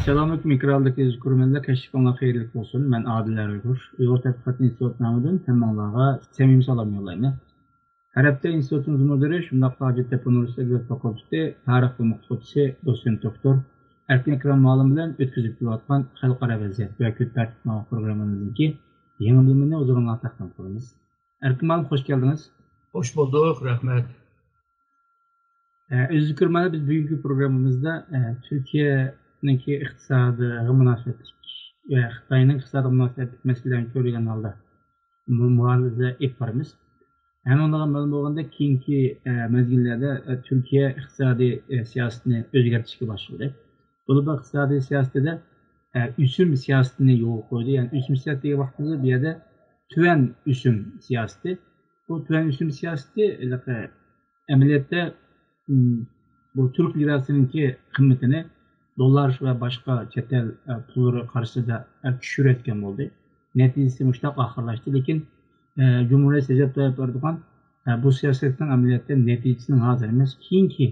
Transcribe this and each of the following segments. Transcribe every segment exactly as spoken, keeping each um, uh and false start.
ئەسسالامۇئەلەيكۇم، ئېكراندىكى ئۆز كۆرۈرمەنلەر، كەچلىكىڭلار خەيرلىك بولسۇن. مەن ئادىل ئەرئۇيغۇر. ئۇيغۇر تەتقىقات ئىنستىتۇتى نامىدىن ھەممىڭلارغا سەمىمىي سالام يوللايمەن. ھەر ھەپتە ئىنستىتۇتىمىز مۇدىرى، شۇنداقلا ھاجەتتەپە ئۇنىۋېرسىتېتى ئەدەبىيات فاكۇلتېتى تارىخ بۆلۈم ئوقۇتقۇچىسى، دوتسېنت دوكتور ئەركىن ئەكرەم مۇئەللىم بىلەن ئۆتكۈزۈپ كېلىۋاتقان خەلقئارا ۋەزىيەت ۋە كۈن تەرتىپى ناملىق پروگراممىمىزنىڭكى يېڭى بۆلۈمىنى ھۇزۇرۇڭلارغا تەقدىم قىلىمىز. ئەركىن مۇئەللىم، خوش كەلدىڭىز. خوش بولدۇق، رەھمەت. ئە، ئەزىز كۆرۈرمەنلەر، بىز بۈگۈنكى پروگراممىمىزدا، ئە، تۈركىيەنىڭكى ئىقتىسادىغا مۇناسىۋەتلىك ۋە خىتاينىڭ ئىقتىسادىغا مۇناسىۋەتلىك مەسىلىلەرنى كۆرۈلگەن ھالدا مۇ-، مۇئالىزە ئېلىپ بارىمىز. ھەممىڭلارغا مەلۇم بولغاندەك، كېيىنكى، ئە، مەزگىللەردە، ئە، تۈركىيە ئىقتىسادىي، ئە، سىياسىتىنى ئۆزگەرتىشكە باشلىدى. بۇلار بۇ ئىقتىسادىي سىياسىتىدە، ئە، ئۆسۈم سىياسىتىنى يولغا قويدى. يەنى ئۆسۈم سىياسىتى دېگەن ۋاقتىمىزدا بۇ يەردە تۆۋەن ئۆسۈم سىياسىتى. بۇ تۆۋەن ئۆسۈم سىياسىتى ھېلىقى ئەمەلىيەتتە، ئىم، بۇ تۈرك لىراسىنىڭكى قىممىتىنى دوللار ۋە باشقا چەت ئەل، ئە، پۇللىرى قارشىسىدا، ئە، چۈشۈرۈۋەتكەن بولدى. نەتىجىسى مۇشۇنداق ئاخىرلاشتى. لېكىن، ئە، جۇمھۇر رەئىسى رەجەپ تايىپ ئەردوغان، ئە، بۇ سىياسەتنىڭ ئەمەلىيەتتە نەتىجىسىنىڭ ھازىر ئەمەس، كېيىنكى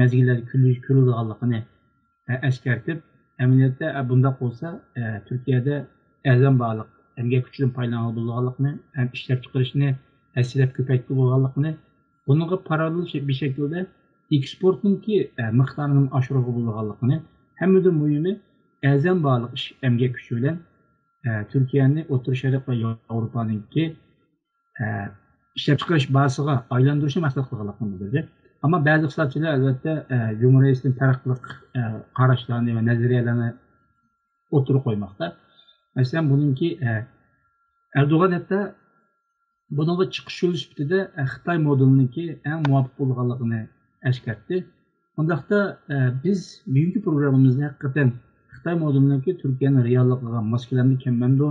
مەزگىللەردە كۆرۈلۈش-، كۆرۈلىدىغانلىقىنى، ئە، ئەسكەرتىپ، ئەمەلىيەتتە، ئە، بۇنداق بولسا، ئە، تۈركىيەدە ئەرزان باھالىق ئەمگەك كۈچىدىن پايدىلانغىلى بولىدىغانلىقىنى، ھەم ئىشلەپچىقىرىشنى ھەسسىلەپ كۆپەيتكىلى بولىدىغانلىقىنى، بۇنىڭغا پاراللېل شە-، بىر شەكىلدە ئېكسپورتنىڭكى، ئە، مىقدارىنى ئاشۇرغىلى بولىدىغانلىقىنى، ھەممىدىن مۇھىمى، ئەرزان باھالىق ئىش ئەمگەك كۈچى بىلەن، ئە، تۈركىيەنى ئوتتۇرا شەرق ۋە ياۋروپانىڭكى، ئە، ئىشلەپچىقىرىش بازىسىغا ئايلاندۇرۇشنى مەقسەت قىلغانلىقىنى بىلدۈردى. ئەمما بەزى ئىقتىسادچىلار، ئەلۋەتتە، ئە، جۇمھۇر رەئىسىدىن پەرقلىق، ئە، قاراشلارنى ۋە نەزەرىيەلەرنى ئوتتۇرىغا قويماقتا. مەسىلەن، بۇنىڭكى، ئە، ئەردوغان ھەتتا بۇنىڭغا چىقىش يولى سۈپىتىدە، ئە، خىتاي مودېلىنىڭكى ئەڭ مۇۋاپىق بولىدىغانلىقىنى ئەسكەرتتى. ئۇنداقتا، ئە، بىز بۈگۈنكى پروگراممىمىزدا ھەقىقەتەن خىتاي مودېلىنىڭكى تۈركىيەنىڭ رېئاللىقىغا ماس كېلەمدۇ، كەلمەمدۇ؟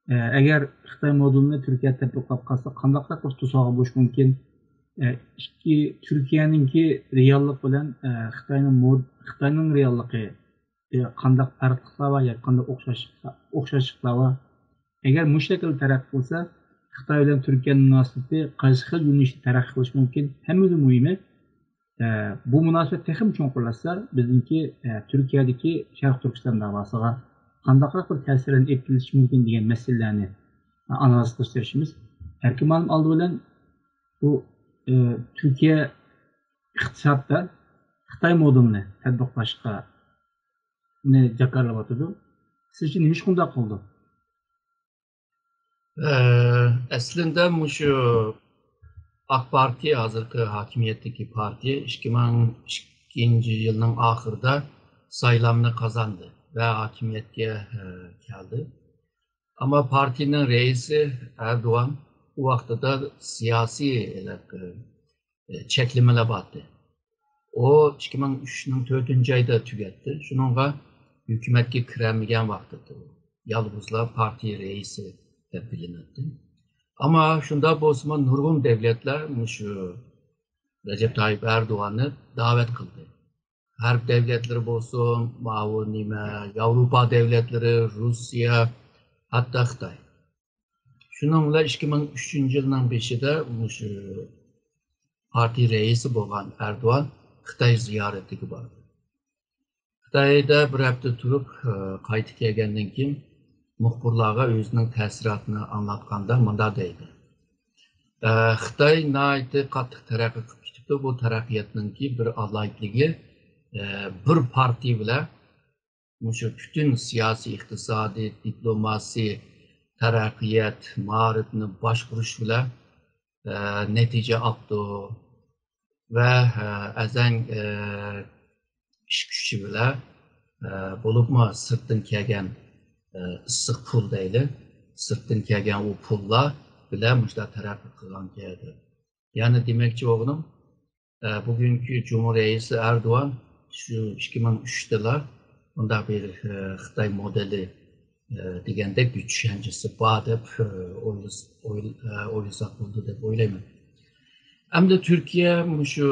ئە، ئەگەر خىتاي مودېلىنى تۈركىيە تەتبىقلاپ قالسا، قانداقراق بىر توسالغۇ بولۇشى مۇمكىن؟ ئە، ئىككى، تۈركىيەنىڭكى رېئاللىق بىلەن، ئە، خىتاينىڭ مود-، خىتاينىڭ رېئاللىقى، ئە، قانداق پەرقلىقلار بار ياكى قانداق ئوخشاشلىق-، ئوخشاشلىقلار بار؟ ئەگەر مۇشۇ شەكىلدە تەرەققىي قىلسا، خىتاي بىلەن تۈركىيەنىڭ مۇناسىۋىتى قايسى خىل يۆنىلىشتە تەرەققىي قىلىشى مۇمكىن؟ ھەممىدىن مۇھىمى، ئە، بۇ مۇناسىۋەت تېخىمۇ چوڭقۇرلاشسا، بىزنىڭكى، ئە، تۈركىيەدىكى شەرقىي تۈركىستان دەۋاسىغا قانداقراق بىر تەسىرلەرنى ئېلىپ كېلىشى مۇمكىن دېگەن مەسىلىلەرنى، ئە، ئانالىز قىلىشقا تىرىشىمىز. ئەركىن مۇئەللىم، ئالدى بىلەن بۇ، ئە، تۈركىيە ئىقتىسادتا خىتاي مودېلىنى تەتبىقلاشقا نى جاكارلاۋاتىدۇ. سىزچە نېمىشقا ئۇنداق قىلىدۇ؟ ئە، ئەسلىندە مۇشۇ ئاق پارتىيە، ھازىرقى ھاكىمىيەتتىكى پارتىيە، ئىككى مىڭ ئىككىنچى يىلنىڭ ئاخىرىدا سايلامنى قازاندى ۋە ھاكىمىيەتكە، ئە، كەلدى. ئەمما پارتىيىنىڭ رەئىسى ئەردوغان ئۇ ۋاقتىدا سىياسىي، ئە، چەكلىمىلەر بارتى. ئۇ ئىككى مىڭ ئۈچنىڭ تۆتىنچى ئايدا تۈگەتتى. شۇنىڭغا ھۆكۈمەتكە كىرەلمىگەن ۋاقتىدا ئۇ يالغۇزلا پارتىيە رەئىسى دەپ بىلىنەتتى. ئەمما شۇنداق بولسىمۇ، نۇرغۇن دەۋلەتلەر مۇشۇ رەجەپ تايىپ ئەردوغاننى دەۋەت قىلدى. غەرب دەۋلەتلىرى بولسۇن، ماۋۇ نېمە، ياۋروپا دەۋلەتلىرى، روسىيە، ھەتتا خىتاي. شۇنىڭ بىلەن ئىككى مىڭ ئۈچىنچى يىلنىڭ بېشىدا مۇشۇ پارتىيە رەئىسى بولغان ئەردوغان خىتاي زىيارىتىگە باردى. خىتايدا بىر ھەپتە تۇرۇپ، ئە، قايتىپ كەلگەندىن كېيىن مۇخبىرلارغا ئۆزىنىڭ تەسىراتىنى ئاڭلاتقاندا مۇنداق دەيدۇ. ئە، خىتاي ناھايىتى قاتتىق تەرەققىي قىلىپ كېتىپتۇ. بۇ تەرەققىياتنىڭكى بىر ئالاھىدىلىكى، ئە، بىر پارتىيە بىلەن مۇشۇ پۈتۈن سىياسىي، ئىقتىسادىي، دىپلوماسىي، تەرەققىيات، مائارىپنى باشقۇرۇش بىلەن، ئە، نەتىجە ئاپتۇ ۋە، ئە، ئەزەڭ، ئە، ئىش كۈچى بىلەن، ئە، بولۇپمۇ سىرتتىن كەلگەن، ئە، ئىسسىق پۇل دەيلى، سىرتتىن كەلگەن ئۇ پۇللار بىلەن مۇشۇنداق تەرەققىي قىلغان كەلدى. يەنى دېمەكچى بولغىنىم، ئە، بۈگۈنكى جۇمھۇر رەئىسى ئەردوغان شۇ ئىككى مىڭ ئۈچتىلا بۇنداق بىر، ئە، خىتاي مودېلى، ئە، دېگەندەك بىر چۈشەنچىسى بار دەپ، ئە، ئويلىس-، ئويل-، ئە، ئويلىساق بولىدۇ دەپ ئويلايمەن. ئەمدى تۈركىيە مۇشۇ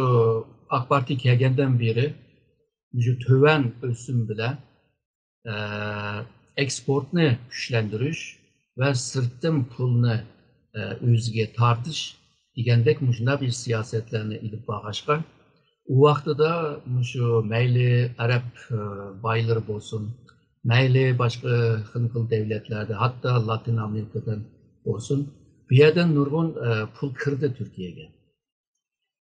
ئاق پارتىيە كەلگەندىن بېرى مۇشۇ تۆۋەن ئۆسۈم بىلەن ئە، ئېكسپورتنى كۈچلەندۈرۈش ۋە سىرتتىن پۇلنى، ئە، ئۆزىگە تارتىش دېگەندەك مۇشۇنداق بىر سىياسەتلەرنى ئېلىپ بارغاچقا، ئۇ ۋاقتىدا مۇشۇ مەيلى ئەرەب، ئە، بايلىرى بولسۇن، مەيلى باشقا خىل خىل دەۋلەتلەردە، ھەتتا لاتىن ئامېرىكىدىن بولسۇن، بۇ يەردىن نۇرغۇن، ئە، پۇل كىردى تۈركىيەگە.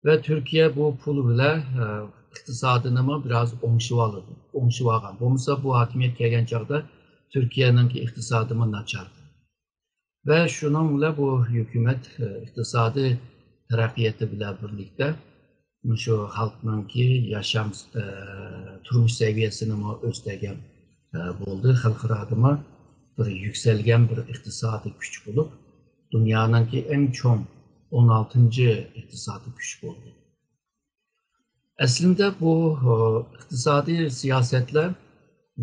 ۋە تۈركىيە بۇ پۇل بىلەن، ئە، ئىقتىسادىنىمۇ بىراز ئوڭشىۋالدى، ئوڭشىۋالغان. بولمىسا بۇ ھاكىمىيەت كەلگەن چاغدا تۈركىيەنىڭكى ئىقتىسادىمۇ ناچاردى. ۋە شۇنىڭ بىلەن بۇ ھۆكۈمەت، ئە، ئىقتىسادىي تەرەققىياتى بىلەن بىرلىكتە مۇشۇ خەلقنىڭكى ياشام، ئە، تۇرمۇش سەۋىيەسىنىمۇ ئۆستۈرگەن، ئە، بولدى. خەلقئارادىمۇ بىر يۈكسەلگەن بىر ئىقتىسادىي كۈچ بولۇپ، دۇنيانىڭكى ئەڭ چوڭ ئون ئالتىنچى ئىقتىسادىي كۈچ بولدى. ئەسلىندە بۇ، ئە، ئىقتىسادىي سىياسەتلەر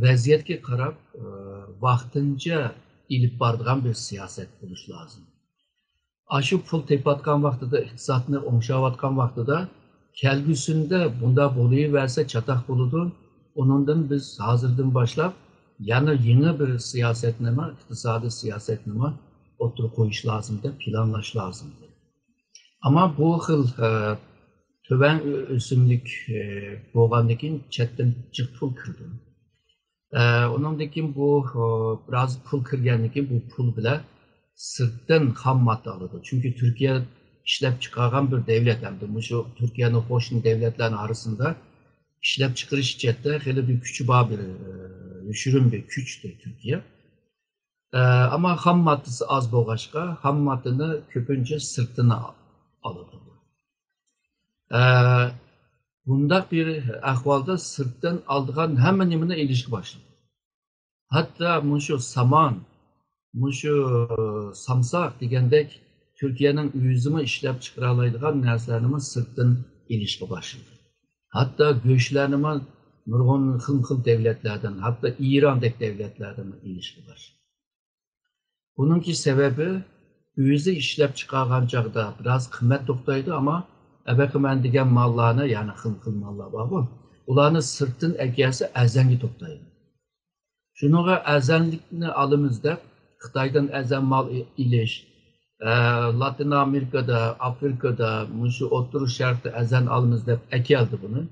ۋەزىيەتكە قاراپ، ئە، ۋاقتىنچە ئېلىپ بارىدىغان بىر سىياسەت بولۇشى لازىم. ئاشۇ پۇل تېپىۋاتقان ۋاقتىدا، ئىقتىسادنى ئوڭشاۋاتقان ۋاقتىدا، كەلگۈسىندە بۇنداق بولۇۋەرسە چاتاق بولىدۇ. ئۇنىڭدىن بىز ھازىردىن باشلاپ يەنە يېڭى بىر سىياسەتنىمۇ، ئىقتىسادىي سىياسەتنىمۇ ئوتتۇرىغا قويۇش لازىم دەپ پىلانلاش لازىم. ئەمما بۇ خىل، ئە، تۆۋەن ئۆ-، ئۆسۈملۈك، ئە، بولغاندىن كېيىن چەتتىن جىق پۇل كىرىدۇ. ئە، ئۇنىڭدىن كېيىن بۇ، ئە، بىراز پۇل كىرگەندىن كېيىن بۇ پۇل بىلەن سىرتتىن خام ماددا ئالىدۇ. چۈنكى تۈركىيە ئىشلەپ چىقارغان بىر دەۋلەت ھەمدە مۇشۇ تۈركىيەنىڭ قوشنا دەۋلەتلەرنىڭ ئارىسىدا ئىشلەپ چىقىرىش جەھەتتە خېلى بىر كۈچى بار بىر، ئە، يوشۇرۇن بىر كۈچتۇر تۈركىيە. ئە، ئەمما خام ماددىسى ئاز بولغاچقا، خام ماددىنى كۆپىنچە سىرتتىن ئالىدۇ. ئە، بۇنداق بىر ئەھۋالدا سىرتتىن ئالىدىغان ھەممە نېمىنى ئېلىشقا باشلىدى. ھەتتا مۇشۇ سامان، مۇشۇ سامساق دېگەندەك تۈركىيەنىڭ ئۆزىمۇ ئىشلەپ چىقىرالايدىغان نەرسىلەرنىمۇ سىرتتىن ئېلىشقا باشلىدى. ھەتتا گۆشلەرنىمۇ نۇرغۇن خىل خىل دەۋلەتلەردىن، ھەتتا ئىراندەك دەۋلەتلەردىنمۇ ئېلىشقا باشلىدى. بۇنىڭكى سەۋەبى ئۆزى ئىشلەپ چىقارغان چاغدا بىراز قىممەت توختايدۇ، ئەمما ئەبەقىمەن دېگەن ماللارنى، يەنى خىل خىل ماللار بارغۇ، ئۇلارنى سىرتتىن ئەكەلسە ئەرزانغا توختايدۇ. شۇنىڭغا ئەرزانلىقنى ئالىمىز دەپ خىتايدىن ئەرزان مال ئېلىش، ئە، لاتىن ئامېرىكىدا، ئافرىكىدا، مۇشۇ ئوتتۇرا شەرقتە ئەرزان ئالىمىز دەپ ئەكەلدى بۇنى.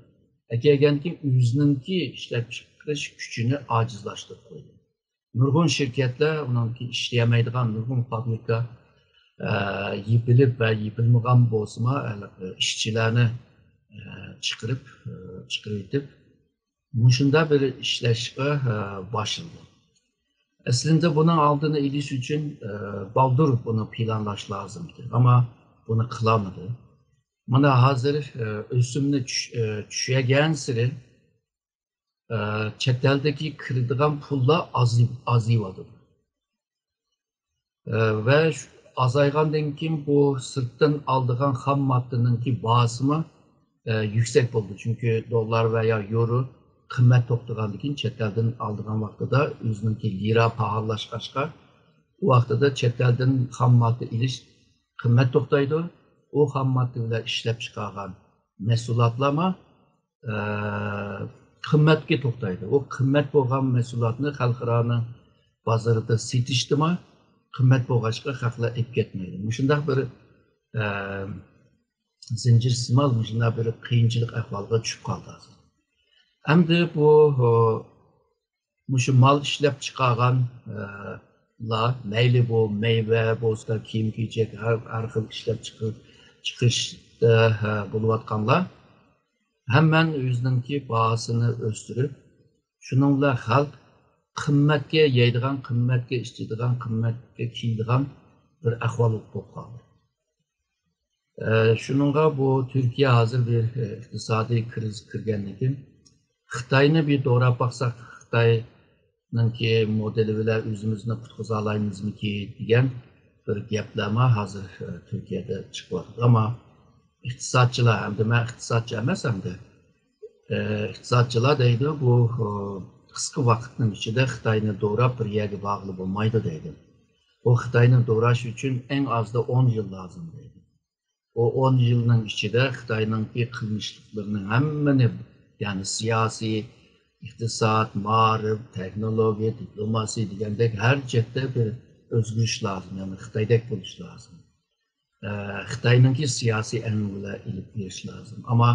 ئەكەلگەندىن كېيىن ئۆزىنىڭكى ئىشلەپچىقىرىش كۈچىنى ئاجىزلاشتۇرۇپ قويدى. نۇرغۇن شىركەتلەر ئۇنىڭكى ئىشلىيەلمەيدىغان نۇرغۇن فابرىكا، ئە، يېپىلىپ ۋە يېپىلمىغان بولسىمۇ، ئىشچىلەرنى، ئە، چىقىرىپ، ئە، چىقىرىۋېتىپ، مۇشۇنداق بىر ئىشلەشكە، ئە، باشلىدى. ئەسلىندە بۇنىڭ ئالدىنى ئېلىش ئۈچۈن، ئە، بالدۇر بۇنى پىلانلاش لازىمدى. ئەمما بۇنى قىلالمىدى. مانا ھازىر، ئە، ئۆسۈمنى چۈش-، ئە، چۈشۈرگەنسېرى، ئە، چەت ئەلدىكى كىرىدىغان پۇللار ئازىيىپ، ئازىيىۋاتىدۇ. ئە، ۋە شۇ ئازايغاندىن كېيىن بۇ سىرتتىن ئالىدىغان خام ماددىنىڭكى باھاسىمۇ، ئە، يۈكسەك بولىدۇ. چۈنكى دوللار ۋە يا يورو قىممەت توختىغاندىن كېيىن چەت ئەلدىن ئالىدىغان ۋاقتىدا ئۆزىنىڭكى لىرا پاھالاشقاچقا، ئۇ ۋاقتىدا چەت ئەلدىن خام ماددا ئېلىش قىممەت توختايدۇ. ئۇ خام ماددا بىلەن ئىشلەپ چىقارغان مەھسۇلاتلارمۇ، ئە، قىممەتكە توختايدۇ. ئۇ قىممەت بولغان مەھسۇلاتنى خەلقئارانىڭ بازىرىدا سېتىشتىمۇ قىممەت بولغاچقا خەقلەر ئېلىپ كەتمەيدۇ. مۇشۇنداق بىر، ئە، زىنجىرسىمال مۇشۇنداق بىر قىيىنچىلىق ئەھۋالغا چۈشۈپ قالدى ھازىر. ئەمدى بۇ، ئۇ، مۇشۇ مال ئىشلەپ چىقارغان، ئە، لار، مەيلى بۇ مېۋە بولسا، كىيىم-كېچەك، ھەر، ھەر خىل ئىشلەپ چىقىر-، چىقىرىشتا، ھە، بولۇۋاتقانلار، ھەممەن ئۆزىنىڭكى باھاسىنى ئۆستۈرۈپ، شۇنىڭ بىلەن خەلق قىممەتكە يەيدىغان، قىممەتكە ئىچىدىغان، قىممەتكە كىيىدىغان بىر ئەھۋال بولۇپ قالدى. ئە، شۇنىڭغا بۇ تۈركىيە ھازىر بىر، ئە، ئىقتىسادىي كىرىزىس كىرگەندىن كېيىن، خىتاينى بىر دوراپ باقساق، خىتاينىڭكى مودېلى بىلەن ئۆزىمىزنى قۇتقۇزالايمىزمىكى دېگەن بىر گەپلەرمۇ ھازىر، ئە، تۈركىيەدە چىقىۋاتىدۇ. ئەمما ئىقتىسادچىلار، ئەمدى مەن ئىقتىسادچى ئەمەس ئەمدى، ئە، ئىقتىسادچىلار دەيدۇ، بۇ، ئە، قىسقا ۋاقىتنىڭ ئىچىدە خىتاينى دوراپ بىر يەرگە بارغىلى بولمايدۇ دەيدۇ. بۇ خىتاينى دوراش ئۈچۈن ئەڭ ئازدا ئون يىل لازىم دەيدۇ. ئۇ ئون يىلنىڭ ئىچىدە خىتاينىڭكى قىلمىشلىقلىرىنىڭ ھەممىنى، يەنى سىياسىي، ئىقتىساد، مائارىپ، تېخنولوگىيە، دىپلوماسىيە دېگەندەك ھەر جەھەتتە بىر ئۆزگىرىش لازىم، يەنى خىتايدەك بولۇش لازىم. ئە، خىتاينىڭكى سىياسىي ئەڭ بىلەن ئېلىپ بېرىش لازىم. ئەمما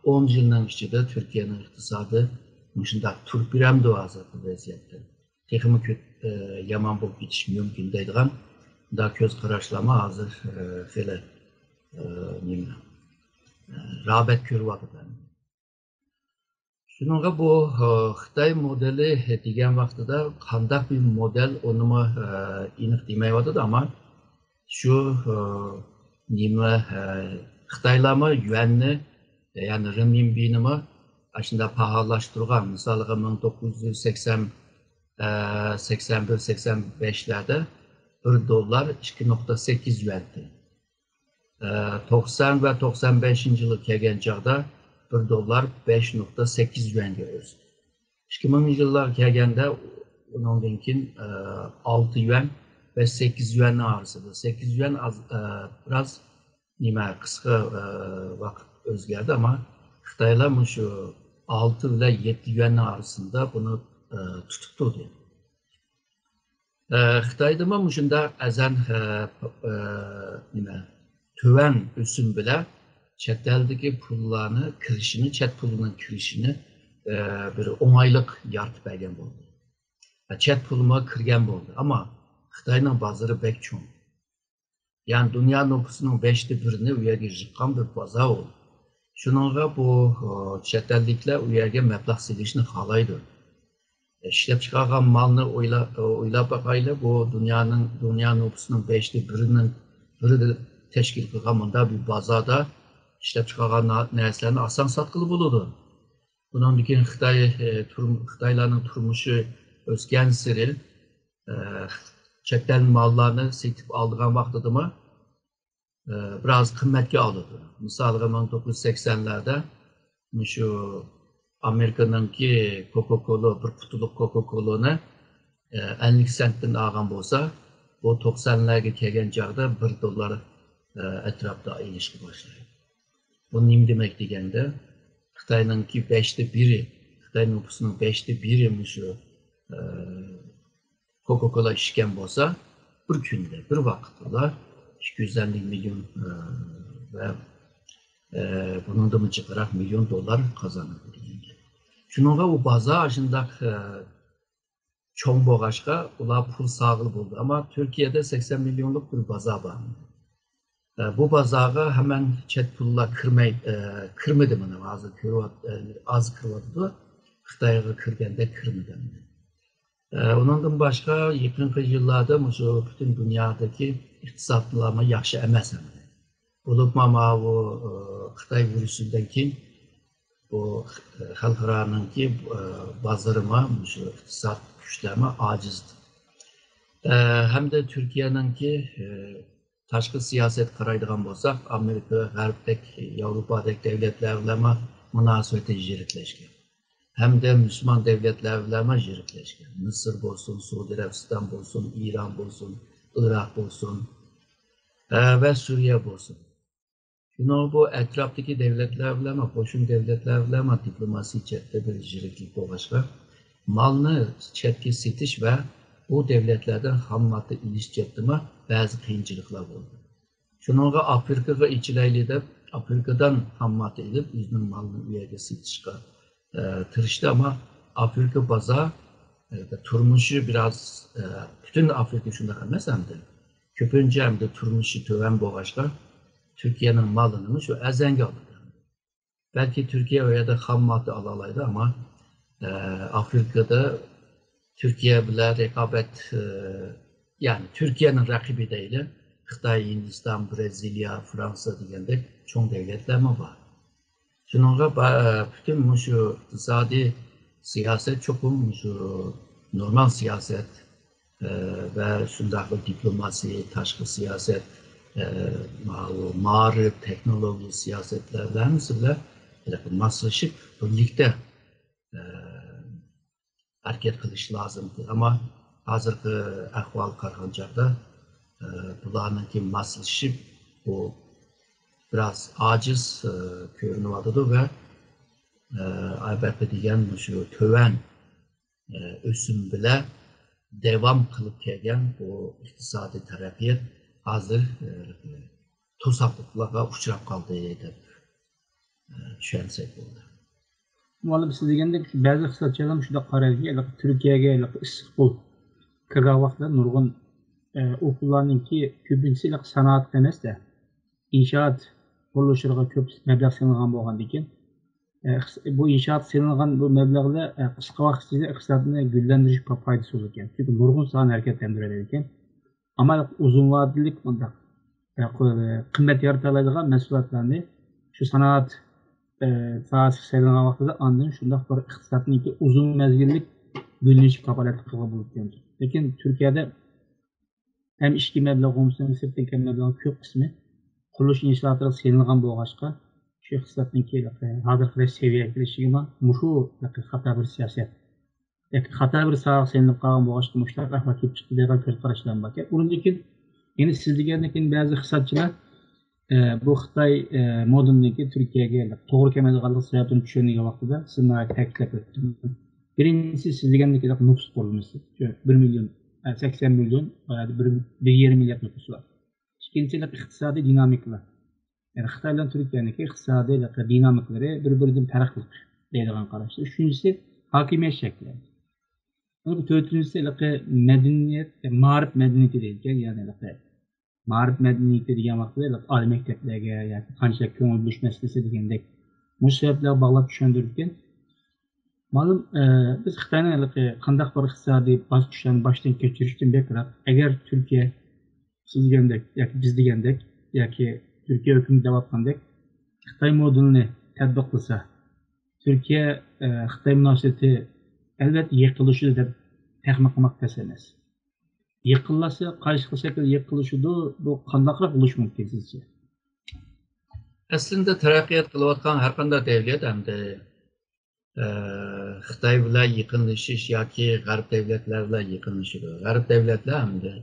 ئون يىلنىڭ ئىچىدە تۈركىيەنىڭ ئىقتىسادى مۇشۇنداق تۇرۇپ بېرەمدۇ ھازىرقى ۋەزىيەتتە؟ تېخىمۇ كۆپ، ئە، يامان بولۇپ كېتىشى مۇمكىن دەيدىغان مۇنداق كۆز قاراشلارمۇ ھازىر، ئە، خېلى، ئە، نېمە، ئە، رىغبەت كۆرۈۋاتىدۇ. شۇنىڭغا بۇ، ئە، خىتاي مودېلى دېگەن ۋاقتىدا قانداق بىر مودېل، ئۇنىمۇ، ئە، ئېنىق دېمەيۋاتىدۇ، ئەمما شۇ، ئە، نېمە، ئە، خىتايلارمۇ يۈەننى، يەنى رېنمىنبىنىمۇ ئاشۇنداق باھالاشتۇرغان. مىسالىغا، مىڭ توققۇز يۈز سەكسەن، ئە، سەكسەن بىر، سەكسەن بەشلەردە بىر دوللار ئىككى نۇقتا سەككىز يۈەن ئىدى. ئە، توقسان ۋە توقسان بەشىنچى يىلغا كەلگەن چاغدا بىر دوللار بەش نۇقتا سەككىز يۈەنگە ئۆستى. ئىككى مىڭىنچى يىللارغا كەلگەندە ئۇنىڭدىن كېيىن، ئە، ئالتە يۈەن ۋە سەككىز يۈەننىڭ ئارىسىدا. سەككىز يۈەن ئاز، ئە، بىراز نېمە، قىسقا، ئە، ۋاقىت ئۆزگەردى، ئەمما خىتايلار مۇشۇ ئالتە بىلەن يەتتە يۈەننىڭ ئارىسىدا بۇنى، ئە، تۇتۇپ تۇردى. ئە، خىتايدىمۇ مۇشۇنداق ئەزەن، ئە، ئە، نېمە، تۆۋەن ئۆسۈم بىلەن چەت ئەلدىكى پۇللارنى كىرىشىنى، چەت پۇلىنىڭ كىرىشىنى، ئە، بىر ئوڭايلىق يارىتىپ بەرگەن بولدى. ئە، چەت پۇلمۇ كىرگەن بولدى. ئەمما خىتاينىڭ بازىرى بەك چوڭ. يەنى دۇنيا نوپۇسىنىڭ بەشتە بىرىنى ئۇ يەرگە يىغقان بىر بازار ئۇ. شۇنىڭغا بۇ، ئە، چەت ئەللىكلەر ئۇ يەرگە مەبلەغ سېلىشنى خالايدۇ. ئىشلەپچىقارغان مالنى ئويلا-، ئويلاپ باقايلى، بۇ دۇنيانىڭ، دۇنيا نوپۇسىنىڭ بەشتە بىرىنىڭ، بىرى تەشكىل قىلغان مۇنداق بىر بازاردا ئىشلەپچىقارغان نا-، نەرسىلەرنى ئاسان ساتقىلى بولىدۇ. بۇنىڭدىن كېيىن خىتاي، ئە، تۇرم-، خىتايلارنىڭ تۇرمۇشى ئۆسكەنسېرى، ئە، چەت ئەل ماللارنى سېتىپ ئالىدىغان ۋاقتىدىمۇ ئى، بىراز قىممەتكە ئالىدۇ. مىسالىغا، مىڭ توققۇز يۈز سەكسەنلەردە مۇشۇ ئامېرىكىنىڭكى كوكا كولا، بىر قۇتىلىق كوكا كولىنى، ئى، ئەللىك سېنتتىن ئالغان بولسا، بۇ توقسانلارغا كەلگەن چاغدا بىر دوللار، ئى، ئەتراپىدا ئېلىشقا باشلايدۇ. بۇ نېمە دېمەك دېگەندە، خىتاينىڭكى بەشتە بىرى، خىتاي نوپۇسىنىڭ بەشتە بىرى مۇشۇ، ئى، كوكا كولا ئىچكەن بولسا، بىر كۈندە، بىر ۋاقىتتا ئىككى يۈز ئەللىك مىليون، ئى، ۋە، ئى، بۇنىڭدىنمۇ جىقراق مىليون دوللار قازانىدۇ دېگەن گەپ. شۇنىڭغا ئۇ بازار شۇنداق، ئى، چوڭ بولغاچقا، ئۇلار پۇل سالغىلى بولدى. ئەمما تۈركىيەدە سەكسەن مىليونلۇق بىر بازار بار. ئى، بۇ بازارغا ھەممە چەت پۇللار كىرمەي، ئى، كىرمىدى مانا ھازىر كىرىۋات-، ئى، ئاز كىرىۋاتىدۇ. خىتايغا كىرگەندەك كىرمىدى. ئى، ئۇنىڭدىن باشقا يېقىنقى يىللاردا مۇشۇ پۈتۈن دۇنيادىكى ئىقتىسادلارمۇ ياخشى ئەمەس ئەمدى. بولۇپمۇ ماۋۇ، ئى، خىتاي ۋىرۇسىدىن كېيىن بۇ، ئى، خەلقئارانىڭكى، ئى، بازىرىمۇ مۇشۇ ئىقتىساد كۈچلەرمۇ ئاجىز. ئى، ھەمدە تۈركىيەنىڭكى، ئى، تاشقى سىياسەت قارايدىغان بولساق، ئامېرىكا، غەربتەك، ياۋروپادەك دەۋلەتلەر بىلەنمۇ مۇناسىۋىتى يىرىكلەشكەن. ھەمدە مۇسۇلمان دەۋلەتلەر بىلەنمۇ يىرىكلەشكەن. مىسىر بولسۇن، سئۇدى ئەرەبىستان بولسۇن، ئىران بولسۇن، ئىراق بولسۇن، ئە، ۋە سۈرىيە بولسۇن. شۇنىڭغا بۇ ئەتراپتىكى دەۋلەتلەر بىلەنمۇ، قوشنا دەۋلەتلەر بىلەنمۇ دىپلوماسىيە جەھەتتە بىر يىرىكلىك بولغاچقا، مالنى چەتكە سېتىش ۋە ئۇ دەۋلەتلەردىن خام ماددا ئېلىش جەھەتتىمۇ بەزى قىيىنچىلىقلار بولدى. شۇنىڭغا ئافرىقىغا ئېچىلايلى دەپ، ئافرىقىدىن خام ماددا ئېلىپ، ئۆزىنىڭ مالىنى ئۇ يەرگە سېتىشقا، ئە، تىرىشتى. ئەمما ئافرىقا بازار، ئە، تۇرمۇشى بىراز، ئە، پۈتۈن ئافرىقا شۇنداق ئەمەس ئەمدى. كۆپىنچە ئەمدى تۇرمۇشى تۆۋەن بولغاچقا، تۈركىيەنىڭ مالىنىمۇ شۇ ئەزەنگە ئالىدۇ. بەلكى تۈركىيە ئۇ يەردە خام ماددا ئالالايدۇ، ئەمما، ئە، ئافرىقىدا تۈركىيە بىلەن رىقابەت، ئە، يەنى تۈركىيەنىڭ رەقىبى دەيلى، خىتاي، ھىندىستان، بىرازىلىيە، فرانسىيە دېگەندەك چوڭ دەۋلەتلەرمۇ بار. شۇنىڭغا با-، پۈتۈن مۇشۇ ئىقتىسادىي سىياسەت چوقۇم مۇشۇ نورمال سىياسەت، ئە، ۋە شۇنداقلا دىپلوماسىيە، تاشقى سىياسەت، ئە، ماۋۇ مائارىپ، تېخنولوگىيە سىياسەتلەر ھەممىسى بىلەن ھېلىقى ماسلىشىپ بىرلىكتە، ئە، ھەرىكەت قىلىش لازىم. ئەمما ھازىرقى ئەھۋالغا قارىغان چاغدا، ئە، بۇلارنىڭكى ماسلىشىپ بۇ بىراز ئاجىز، ئە، كۆرۈنۈۋاتىدۇ ۋە، ئە، ئەلۋەتتە دېگەن مۇشۇ تۆۋەن، ئە، ئۆسۈم بىلەن داۋام قىلىپ كەلگەن بۇ ئىقتىسادىي تەرەققىيات ھازىر، ئە، توساقلىقلارغا ئۇچراپ قالدى دەپ چۈشەنسەك بولدى. مۇئەللىم، سىز دېگەندەك بەزى ئىقتىسادچىلار شۇنداق قارايدۇكى، تۈركىيەگە ئىسسىق پۇل كىرگەن ۋاقىتتا نۇرغۇن ئۇ پۇللارنىڭكى كۆپىنچىسى سانائەتكە ئەمەس-دە، ئىنشائات قۇرۇلۇشلىرىغا كۆپ مەبلەغ سېلىنغان بولغاندىكىن، بۇ ئىنشائات سېلىنغان بۇ مەبلەغلەر قىسقا ۋاقىت ئىچىدە ئىقتىسادنى گۈللەندۈرۈش پايدىسى بولىدىكەن. چۈنكى نۇرغۇن ساھەنى ھەرىكەتلەندۈرەلەيدىكەن. ئەمما ئۇزۇن ۋادىلىك مۇنداق قىممەت يارىتالايدىغان مەھسۇلاتلارنى شۇ سانائەت ساھەسىگە سېلىنغان ۋاقتىدا ئاندىن شۇنداق بىر ئىقتىسادنىڭكى ئۇزۇن مەزگىللىك گۈللىنىشىگە كاپالەتلىك قىلغىلى بولىدىكەن. لېكىن تۈركىيەدە ھەم ئىچكى مەبلەغ بولمىسا، سىرتتىن كەلگەن مەبلەغنىڭ كۆپ قىسمى قۇرۇلۇش ئىنشائاتىغا سېلىنغان بولغاچقا، شۇ ئىقتىسادنىڭكى ھازىرقىدەك سەۋىيەگە كېلىشىگىمۇ مۇشۇ خاتا بىر سىياسەت ياكى خاتا بىر ساھەگە سېلىنىپ قالغان بولغاچقا مۇشۇنداق ئەھۋال كېلىپ چىقتى دېگەن كۆز قاراشلارمۇ باركەن. ئۇنىڭدىن كېيىن يەنە سىز دېگەندىن كېيىن بەزى ئىقتىسادچىلار بۇ خىتاي مودېلىنىڭكى تۈركىيەگە توغرا كەلمەيدىغانلىقى سەۋەبىدىن چۈشەنگەن ۋاقتىدا سىز ناھايىتى تەكىتلەپ ئۆتتىڭىز. بىرىنچىسى، سىز دېگەندەك نوپۇس قۇرۇلمىسى، بىر مىليون، سەكسەن مىليون، بىر، بىر يېرىم مىليارد نوپۇسى بار. ئىككىنچى، ئىقتىسادىي دىنامىكىلار. يەنى خىتاي بىلەن تۈركىيەنىڭكى ئىقتىسادىي دىنامىكىلىرى بىر-بىرىدىن پەرقلىق دەيدىغان قاراشتا. ئۈچىنچىسى، ھاكىمىيەت شەكلى. تۆتىنچىسى، مەدەنىيەت، مائارىپ مەدەنىيىتى دەيدىكەن، يەنى مائارىپ مەدەنىيىتى دېگەن ۋاقتىدا ئالىي مەكتەپلەرگە ياكى قانچىلىك كۆڭۈل بۆلۈش مەسىلىسى دېگەندەك مۇشۇ سەۋەبلەرگە باغلاپ چۈشەندۈرۈلگەن. مەلۇم، بىز خىتاينىڭ ھېلىقى قانداق بىر ئىقتىسادىي باسقۇچلارنى باشتىن كەچۈرۈشتىن بەكرەك، ئەگەر تۈركىيە سىز دېگەندەك ياكى بىز دېگەندەك ياكى تۈركىيە ھۆكۈمىتى دەۋاتقاندەك خىتاي مودېلىنى تەتبىقلىسا، تۈركىيە خىتاي مۇناسىۋىتى ئەلۋەتتە يېقىنلىشىدۇ دەپ تەخمىن قىلماق تەس ئەمەس. يېقىنلاشسا، قايسى خىل شەكىلدە يېقىنلىشىدۇ؟ بۇ قانداقراق بولۇشى مۇمكىن سىزچە؟ ئەسلىدە تەرەققىيات قىلىۋاتقان ھەر قانداق دەۋلەت ئەمدى خىتاي بىلەن يېقىنلىشىش ياكى غەرب دەۋلەتلەر بىلەن يېقىنلىشىدۇ. غەرب دەۋلەتلەر ئەمدى